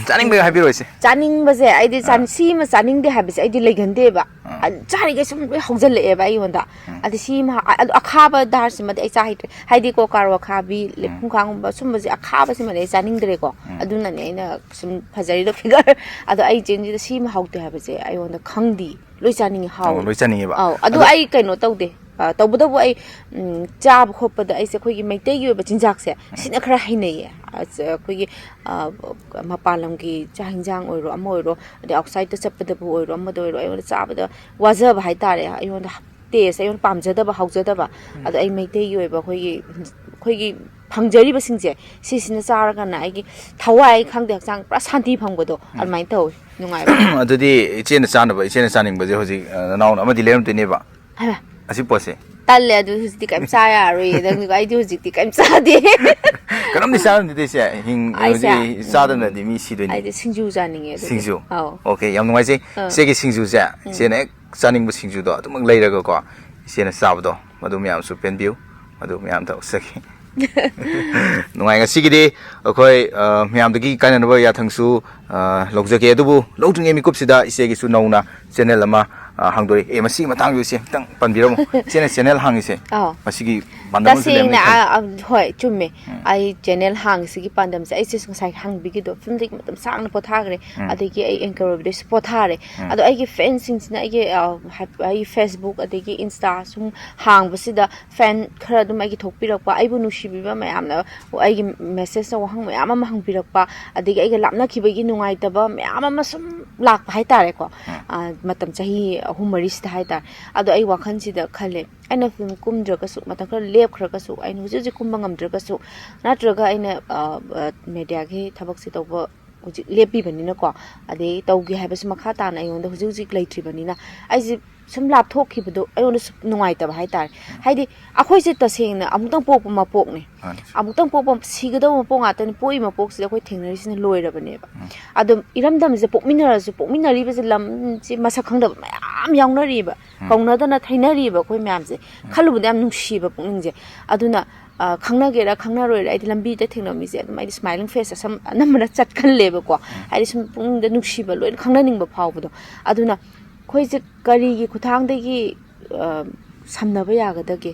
ꯆꯥꯅꯤꯡꯕ ꯍꯥꯏꯕꯤꯔꯛꯑꯣ ꯏꯆꯦ꯫ ꯆꯥꯅꯤꯡꯕꯁꯦ ꯑꯩꯗꯤ ꯆꯥꯅꯤꯡ-, ꯁꯤꯃ ꯆꯥꯅꯤꯡꯗꯦ ꯍꯥꯏꯕꯁꯦ ꯑꯩꯗꯤ ꯂꯩꯒꯟꯗꯦꯕ꯫ ꯑ, ꯆꯥꯔꯤꯈꯩ ꯁꯨꯝ ꯂꯣꯏ ꯍꯧꯖꯜꯂꯛꯑꯦꯕ ꯑꯩꯉꯣꯟꯗ꯫ ꯑꯗ ꯁꯤꯃ ꯍꯥ-, ꯑꯗꯣ ꯑꯈꯥꯕ ꯗꯥꯔꯁꯤꯃꯗꯤ ꯑꯩ ꯆꯥ ꯍꯩꯇ꯭ꯔꯦ꯫ ꯍꯥꯏꯗꯤꯀꯣ, ꯀꯥꯔꯣ ꯑꯈꯥꯕꯤ, ꯂꯩꯄꯨꯡꯈꯥꯡꯒꯨꯝꯕ ꯁꯨꯝꯕꯁꯦ, ꯑꯈꯥꯕꯁꯤꯃꯗꯤ ꯑꯩ ꯆꯥꯅꯤꯡꯗ꯭ꯔꯦꯀꯣ꯫ ꯑꯗꯨꯅꯅꯦ ꯑꯩꯅ ꯁꯨꯝ ꯐꯖꯔꯤꯗꯣ ꯐꯤꯒꯔ꯫ ꯑꯗꯣ ꯑꯩ ꯆꯤꯟꯁꯤꯗ ꯁꯤꯃ ꯍꯥꯎꯇꯦ ꯍꯥꯏꯕꯁꯦ ꯑꯩꯉꯣꯟꯗ ꯈꯪꯗꯦ꯫ ꯂꯣꯏ ꯆꯥꯅꯤꯡꯉꯤ, ꯍꯥꯎꯋꯤ꯫ ꯂꯣꯏ ꯆꯥꯅꯤꯡꯉꯦꯕ꯫ ꯑꯧ, ꯑꯗꯨ ꯑꯩ ꯀꯩꯅꯣ ꯇꯧꯗꯦ꯫ ꯑ, ꯇꯧꯕꯇꯕꯨ ꯑꯩ, ꯎꯝ, ꯆꯥꯕ ꯈꯣꯠꯄꯗ ꯑꯩꯁꯦ ꯑꯩꯈꯣꯏꯒꯤ ꯃꯩꯇꯩꯒꯤ ꯑꯣꯏꯕ ꯆꯤꯟꯖꯥꯛꯁꯦ ꯁꯤꯅ ꯈꯔ ꯍꯩꯅꯩꯌꯦ꯫ ꯑꯁ, ꯑꯩꯈꯣꯏꯒꯤ, ꯑ, ꯃꯄꯥꯟ ꯂꯝꯒꯤ ꯆꯥꯛ ꯍꯤꯟꯖꯥꯡ ꯑꯣꯏꯔꯣ, ꯑꯃ ꯑꯣꯏꯔꯣ, ꯑꯗꯩ ꯑꯥꯎꯠꯁꯥꯏꯗꯠꯇ ꯆꯠꯄꯗꯕꯨ ꯑꯣꯏꯔꯣ, ꯑꯃꯗ ꯑꯣꯏꯔꯣ, ꯑꯩꯉꯣꯟꯗ ꯆꯥꯕꯗ ꯋꯥꯖꯕ ꯍꯥꯏꯇꯥꯔꯦ꯫ ꯑꯩꯉꯣꯟꯗ ꯇꯦꯁ, ꯑꯩꯉꯣꯟꯗ ꯄꯥꯝꯖꯗꯕ, ꯍꯥꯎꯖꯗꯕ꯫ ꯑꯗꯣ ꯑꯩ ꯃꯩꯇꯩꯒꯤ ꯑꯣꯏꯕ ꯑꯩꯈꯣꯏꯒꯤ, ꯑꯩꯈꯣꯏꯒꯤ ꯐꯪꯖꯔꯤꯕꯁꯤꯡꯁꯦ ꯁꯤꯁꯤꯅ ꯆꯥꯔꯒꯅ ꯑꯩꯒꯤ ꯊꯋꯥꯏ ꯈꯪꯗꯦ, ꯍꯛꯆꯥꯡ ꯄꯨꯔꯥ ꯁꯥꯟꯇꯤ ꯐꯪꯕꯗꯣ ꯑꯗꯨꯃꯥꯏꯅ ꯇꯧꯋꯤ, ꯅꯨꯡꯉꯥꯏꯕ꯫ ꯑꯗꯨꯗꯤ ꯏꯆꯦꯅ ꯆꯥꯅꯕ, ꯏꯆꯦꯅ ꯆꯥꯅꯤꯡꯕꯁꯦ ꯍꯧꯖꯤꯛ, ꯑ, ꯅꯅꯥꯎꯅ ꯑꯃꯗꯤ ꯂꯩꯔꯝꯗꯣꯏꯅꯦꯕ꯫ ꯍꯩꯃꯥ, ꯑꯁꯤ ꯄꯣꯠꯁꯦ꯫ ꯇꯜꯂꯦ, ꯑꯗꯨ ꯍꯧꯖꯤꯛꯇꯤ ꯀꯩꯝ ꯆꯥ ꯌꯥꯔꯣꯏꯌꯦ꯫ ꯅꯪ, ꯑꯩꯗꯤ ꯍꯧꯖꯤꯛꯇꯤ ꯀꯩꯝ ꯆꯥꯗꯦ꯫ ꯀꯔꯝꯗꯤ ꯆꯥꯔꯝꯗꯣꯏꯗ ꯏꯆꯦ? ꯍꯤꯡ-, ꯑꯩꯁꯦ, ꯍꯧꯖꯤꯛ ꯆꯥꯗꯅꯗꯤ ꯃꯤ ꯁꯤꯗꯣꯏꯅꯦ꯫ ꯑꯩꯗꯤ ꯁꯤꯡꯖꯨ ꯆꯥꯅꯤꯡꯉꯦ ꯑꯗꯨꯗꯤ꯫ ꯁꯤꯡꯖꯨ꯫ ꯑꯧ꯫ ꯑꯣꯀꯦ, ꯌꯥꯝ ꯅꯨꯡꯉꯥꯏꯖꯩ꯫ ꯑꯥ꯫ ꯏꯆꯦꯒꯤ ꯁꯤꯡꯖꯨꯁꯦ, ꯏꯆꯦꯅ ꯍꯦꯛ ꯆꯥꯅꯤꯡꯕ ꯁꯤꯡꯖꯨꯗꯣ ꯑꯗꯨꯃꯛ ꯂꯩꯔꯒꯀꯣ, ꯏꯆꯦꯅ ꯆꯥꯕꯗꯣ ꯃꯗꯨ ꯃꯌꯥꯝꯁꯨ ꯄꯦꯟꯕꯤꯌꯨ, ꯃꯗꯨ ꯃꯌꯥꯝ ꯇꯧꯖꯒꯦ꯫ ꯅꯨꯡꯉꯥꯏ꯫ ꯉꯁꯤꯒꯤꯗꯤ ꯑꯩꯈꯣꯏ, ꯑ, ꯃꯌꯥꯝꯗꯒꯤ ꯀꯥꯟꯅꯅꯕ ꯌꯥꯊꯪꯁꯨ, ꯑ, ꯂꯧꯖꯒꯦ꯫ ꯑꯗꯨꯕꯨ ꯂꯧꯗ꯭ꯔꯤꯉꯩ ꯃꯤꯀꯨꯞꯁꯤꯗ ꯏꯆꯦꯒꯤꯁꯨ ꯅꯧꯅ ꯆꯦꯅꯦꯜ ꯑꯃ, ꯑ, ꯍꯥꯡꯗꯣꯔꯛꯑꯦ꯫ ꯑꯦ, ꯃꯁꯤꯒꯤ ꯃꯇꯥꯡꯗ ꯏꯆꯦ ꯈꯤꯇꯪ ꯄꯟꯕꯤꯔꯝꯃꯣ꯫ ꯏꯆꯦꯅ ꯆꯦꯅꯦꯜ ꯍꯥꯡꯉꯤꯁꯦ, ꯑꯥꯎ꯫ ꯃꯁꯤꯒꯤ ꯄꯥꯟꯗꯝ ꯑꯃꯁꯨ ꯂꯩꯔꯝꯅꯤ ꯇꯁꯦꯡꯅ, ꯈꯜꯂꯤ꯫ ꯑ, ꯑ, ꯍꯣꯏ, ꯆꯨꯝꯃꯦ꯫ ꯑꯩ ꯆꯦꯅꯦꯜ ꯍꯥꯡꯉꯤꯁꯤꯒꯤ ꯄꯥꯟꯗꯝꯁꯦ, ꯑꯩꯁꯦ ꯉꯁꯥꯏ ꯍꯪꯕꯤꯈꯤꯗꯣ, ꯐꯤꯂꯝꯗꯒꯤ ꯃꯇꯝ ꯁꯥꯡꯅ ꯄꯣꯊꯥꯈ꯭ꯔꯦ, ꯑꯗꯒꯤ ꯑꯩ ꯑꯦꯡꯀꯔ ꯑꯣꯏꯕꯗꯩꯁꯨ ꯄꯣꯊꯥꯔꯦ꯫ ꯑꯗꯣ ꯑꯩꯒꯤ ꯐꯦꯟꯁꯤꯡꯁꯤꯅ ꯑꯩꯒꯤ, ꯑ, ꯍꯥꯏ-, ꯑꯩꯒꯤ ꯐꯦꯁꯕꯨꯛ ꯑꯗꯒꯤ ꯏꯟꯁꯇꯥ ꯁꯨꯝ ꯍꯥꯡꯕꯁꯤꯗ ꯐꯦꯟ ꯈꯔ ꯑꯗꯨꯝ ꯑꯩꯒꯤ ꯊꯣꯛꯄꯤꯔꯛꯄ, ꯑꯩꯕꯨ ꯅꯨꯡꯁꯤꯕꯤꯕ ꯃꯌꯥꯝꯅ ꯑꯩꯒꯤ ꯃꯦꯁꯦꯖꯇ ꯋꯥꯍꯪ ꯃꯌꯥꯝ ꯑꯃ ꯍꯪꯕꯤꯔꯛꯄ, ꯑꯗꯒꯤ ꯑꯩꯒ ꯂꯥꯞꯅꯈꯤꯕꯒꯤ ꯅꯨꯡꯉꯥꯏꯇꯕ ꯃꯌꯥꯝ ꯑꯃ ꯁꯨꯝ ꯂꯥꯛꯄ ꯍꯥꯏꯇꯥꯔꯦꯀꯣ꯫ ꯑ, ꯃꯇꯝ ꯆꯍꯤ ꯑꯍꯨꯝ ꯃꯔꯤꯁꯤꯗ ꯍꯥꯏꯇꯥꯔꯦ꯫ ꯑꯗꯣ ꯑꯩ ꯋꯥꯈꯜꯁꯤꯗ ꯈꯜꯂꯦ, ꯑꯩꯅ ꯐꯤꯂꯝ ꯀꯨꯝꯗ꯭ꯔꯒꯁꯨ, ꯃꯇꯝ ꯈꯔ ꯂꯦꯞꯈ꯭ꯔꯒꯁꯨ, ꯑꯩꯅ ꯍꯧꯖꯤꯛ ꯍꯧꯖꯤꯛ ꯀꯨꯝꯕ ꯉꯝꯗ꯭ꯔꯒꯁꯨ, ꯅꯠꯇ꯭ꯔꯒ ꯑꯩꯅ ꯃꯦꯗꯤꯌꯥꯒꯤ ꯊꯕꯛꯁꯦ ꯇꯧꯕ ꯍꯧꯖꯤꯛ ꯂꯦꯞꯄꯤꯕꯅꯤꯅꯀꯣ, ꯑꯗꯩ ꯇꯧꯒꯦ ꯍꯥꯏꯕꯁꯨ ꯃꯈꯥ ꯇꯥꯅ ꯑꯩꯉꯣꯟꯗ ꯍꯧꯖꯤꯛ ꯍꯧꯖꯤꯛ ꯂꯩꯇ꯭ꯔꯤꯕꯅꯤꯅ, ꯑꯩꯁꯦ ꯁꯨꯝ ꯂꯥꯞꯊꯣꯛꯈꯤꯕꯗꯣ ꯑꯩꯉꯣꯟꯗ ꯁꯨꯝ ꯅꯨꯡꯉꯥꯏꯇꯕ ꯍꯥꯏꯇꯥꯔꯦ꯫ ꯍꯥꯏꯗꯤ ꯑꯩꯈꯣꯏꯁꯦ ꯇꯁꯦꯡꯅ ꯑꯃꯨꯛꯇꯪ ꯄꯣꯛꯄ ꯃꯄꯣꯛꯅꯦ꯫ ꯃꯥꯅꯤ꯫ ꯑꯃꯨꯛꯇꯪ ꯄꯣꯛꯄ, ꯁꯤꯒꯗꯧꯕ ꯃꯄꯣꯛ ꯉꯥꯛꯇꯅꯤ꯫ ꯄꯣꯛꯏ ꯃꯄꯣꯛꯁꯤꯗ ꯑꯩꯈꯣꯏ ꯊꯦꯡꯅꯔꯤꯁꯤꯅ ꯂꯣꯏꯔꯕꯅꯦꯕ꯫ ꯑꯗꯣ ꯏꯔꯝꯗꯝꯁꯦ ꯄꯣꯛꯃꯤꯟꯅꯔꯁꯨ, ꯄꯣꯛꯃꯤꯟꯅꯔꯤꯕꯁꯦ ꯂꯝꯁꯦ ꯃꯁꯛ ꯈꯪꯗꯕ ꯃꯌꯥꯝ ꯌꯥꯎꯅꯔꯤꯕ, ꯀꯧꯅꯗꯅ ꯊꯩꯅꯔꯤꯕ ꯑꯩꯈꯣꯏ ꯃꯌꯥꯝꯁꯦ ꯈꯜꯂꯨꯕꯗ ꯌꯥꯝ ꯅꯨꯡꯁꯤꯕ ꯄꯨꯛꯅꯤꯡꯁꯦ꯫ ꯑꯗꯨꯅ ꯑ, ꯈꯪꯅꯒꯦꯔꯥ ꯈꯪꯅꯔꯣꯏꯔꯥ, ꯑꯩꯗꯤ ꯂꯝꯕꯤꯗ ꯊꯦꯡꯅꯕ ꯃꯤꯁꯦ ꯑꯗꯨꯝ ꯑꯩꯗꯤ ꯁ꯭ꯃꯥꯏꯂꯤꯡ ꯐꯦꯁ ꯑꯁꯝ ꯑꯅꯝꯕꯅ ꯆꯠꯀꯜꯂꯦꯕꯀꯣ꯫ ꯍꯥꯏꯗꯤ ꯁꯨꯝ ꯄꯨꯛꯅꯤꯡꯗ ꯅꯨꯡꯁꯤꯕ, ꯂꯣꯏꯅ ꯈꯪꯅꯅꯤꯡꯕ ꯐꯥꯎꯕꯗꯣ꯫ ꯑꯗꯨꯅ ꯑꯩꯈꯣꯏꯁꯦ ꯀꯔꯤꯒꯤ ꯈꯨꯠꯊꯥꯡꯗꯒꯤ ꯑ, ꯁꯝꯅꯕ ꯌꯥꯒꯗꯒꯦ?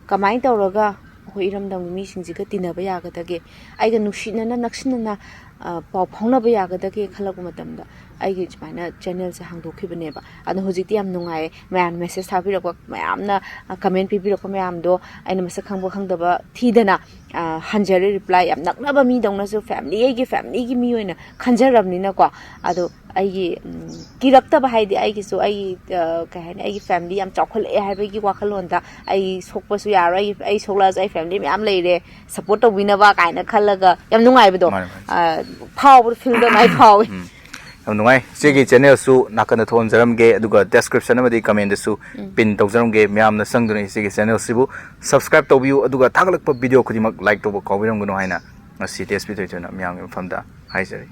ꯀꯃꯥꯏꯅ ꯇꯧꯔꯒ ꯑꯩꯈꯣꯏ ꯏꯔꯝꯗꯝꯒꯤ ꯃꯤꯁꯤꯡꯁꯤꯒ ꯇꯤꯟꯅꯕ ꯌꯥꯒꯗꯒꯦ? ꯑꯩꯒ ꯅꯨꯡꯁꯤꯅꯅ, ꯅꯛꯁꯤꯟꯅꯅ ꯑ, ꯄꯥꯎ ꯐꯥꯎꯅꯕ ꯌꯥꯒꯗꯒꯦ ꯈꯜꯂꯛꯄ ꯃꯇꯝꯗ ꯑꯩꯒꯤ ꯁꯨꯃꯥꯏꯅ ꯆꯦꯅꯦꯜꯁꯦ ꯍꯥꯡꯗꯣꯛꯈꯤꯕꯅꯦꯕ꯫ ꯑꯗꯣ ꯍꯧꯖꯤꯛꯇꯤ ꯌꯥꯝ ꯅꯨꯡꯉꯥꯏꯌꯦ, ꯃꯌꯥꯝꯅ ꯃꯦꯁꯦꯖ ꯊꯥꯕꯤꯔꯛꯄ, ꯃꯌꯥꯝꯅ ꯀꯃꯦꯟ ꯄꯤꯕꯤꯔꯛꯄ ꯃꯌꯥꯝꯗꯣ ꯑꯩꯅ ꯃꯁꯛ ꯈꯪꯕ ꯈꯪꯗꯕ ꯊꯤꯗꯅ ꯑ, ꯍꯟꯖꯔꯦ ꯔꯤꯄ꯭ꯂꯥꯏ꯫ ꯌꯥꯝ ꯅꯛꯅꯕ ꯃꯤꯗꯧꯅꯁꯨ, ꯐꯦꯃꯤꯂꯤ, ꯑꯩꯒꯤ ꯐꯦꯃꯤꯂꯤꯒꯤ ꯃꯤ ꯑꯣꯏꯅ ꯈꯟꯖꯔꯕꯅꯤꯅꯀꯣ꯫ ꯑꯗꯣ ꯑꯩꯒꯤ ꯎꯝ, ꯀꯤꯔꯛꯇꯕ ꯍꯥꯏꯗꯤ ꯑꯩꯒꯤꯁꯨ ꯑꯩꯒꯤ ꯑ, ꯀꯩ ꯍꯥꯏꯅꯤ, ꯑꯩꯒꯤ ꯐꯦꯃꯤꯂꯤ ꯌꯥꯝ ꯆꯥꯎꯈꯠꯂꯛꯑꯦ ꯍꯥꯏꯕꯒꯤ ꯋꯥꯈꯜꯂꯣꯟꯗ ꯑꯩ ꯁꯣꯛꯄꯁꯨ ꯌꯥꯔꯣꯏ, ꯑꯩ, ꯑꯩ ꯁꯣꯛꯂꯛꯑꯁꯨ ꯑꯩ ꯐꯦꯃꯤꯂꯤ ꯃꯌꯥꯝ ꯂꯩꯔꯦ ꯁꯞꯄꯣꯔꯠ ꯇꯧꯕꯤꯅꯕ ꯀꯥꯏꯅ ꯈꯜꯂꯒ ꯌꯥꯝ ꯅꯨꯡꯉꯥꯏꯕꯗꯣ ꯃꯥꯅꯦ, ꯃꯥꯅꯦ꯫ ꯑ, ꯐꯥꯎꯕꯗꯣ, ꯐꯤꯜꯗ ꯑꯗꯨꯃꯥꯏꯅ ꯐꯥꯎꯋꯦ꯫ ꯌꯥꯝ ꯅꯨꯡꯉꯥꯏ꯫ ꯏꯆꯦꯒꯤ ꯆꯦꯅꯦꯜꯁꯨ ꯅꯥꯀꯟꯗ ꯊꯣꯛꯍꯟꯖꯔꯝꯒꯦ, ꯑꯗꯨꯒ ꯗꯦꯁꯀ꯭ꯔꯤꯞꯁꯟ ꯑꯃꯗꯤ ꯀꯃꯦꯟꯗꯁꯨ ꯄꯤꯟ ꯇꯧꯖꯔꯝꯒꯦ꯫ ꯃꯌꯥꯝꯅ ꯆꯪꯗꯨꯅ ꯏꯆꯦꯒꯤ ꯆꯦꯅꯦꯜꯁꯤꯕꯨ ꯁꯕꯁꯀ꯭ꯔꯥꯏꯕ ꯇꯧꯕꯤꯌꯨ, ꯑꯗꯨꯒ ꯊꯥꯒꯠꯂꯛꯄ ꯚꯤꯗꯤꯑꯣ ꯈꯨꯗꯤꯡꯃꯛ ꯂꯥꯏꯛ ꯇꯧꯕ ꯀꯥꯎꯕꯤꯔꯝꯒꯅꯨ ꯍꯥꯏꯅ ꯉꯁꯤ ꯇꯦꯁ ꯄꯤꯊꯣꯏꯊꯣꯏꯅ ꯃꯤꯌꯥꯝꯒꯤ ꯃꯐꯝꯗ ꯍꯥꯏꯖꯔꯤ꯫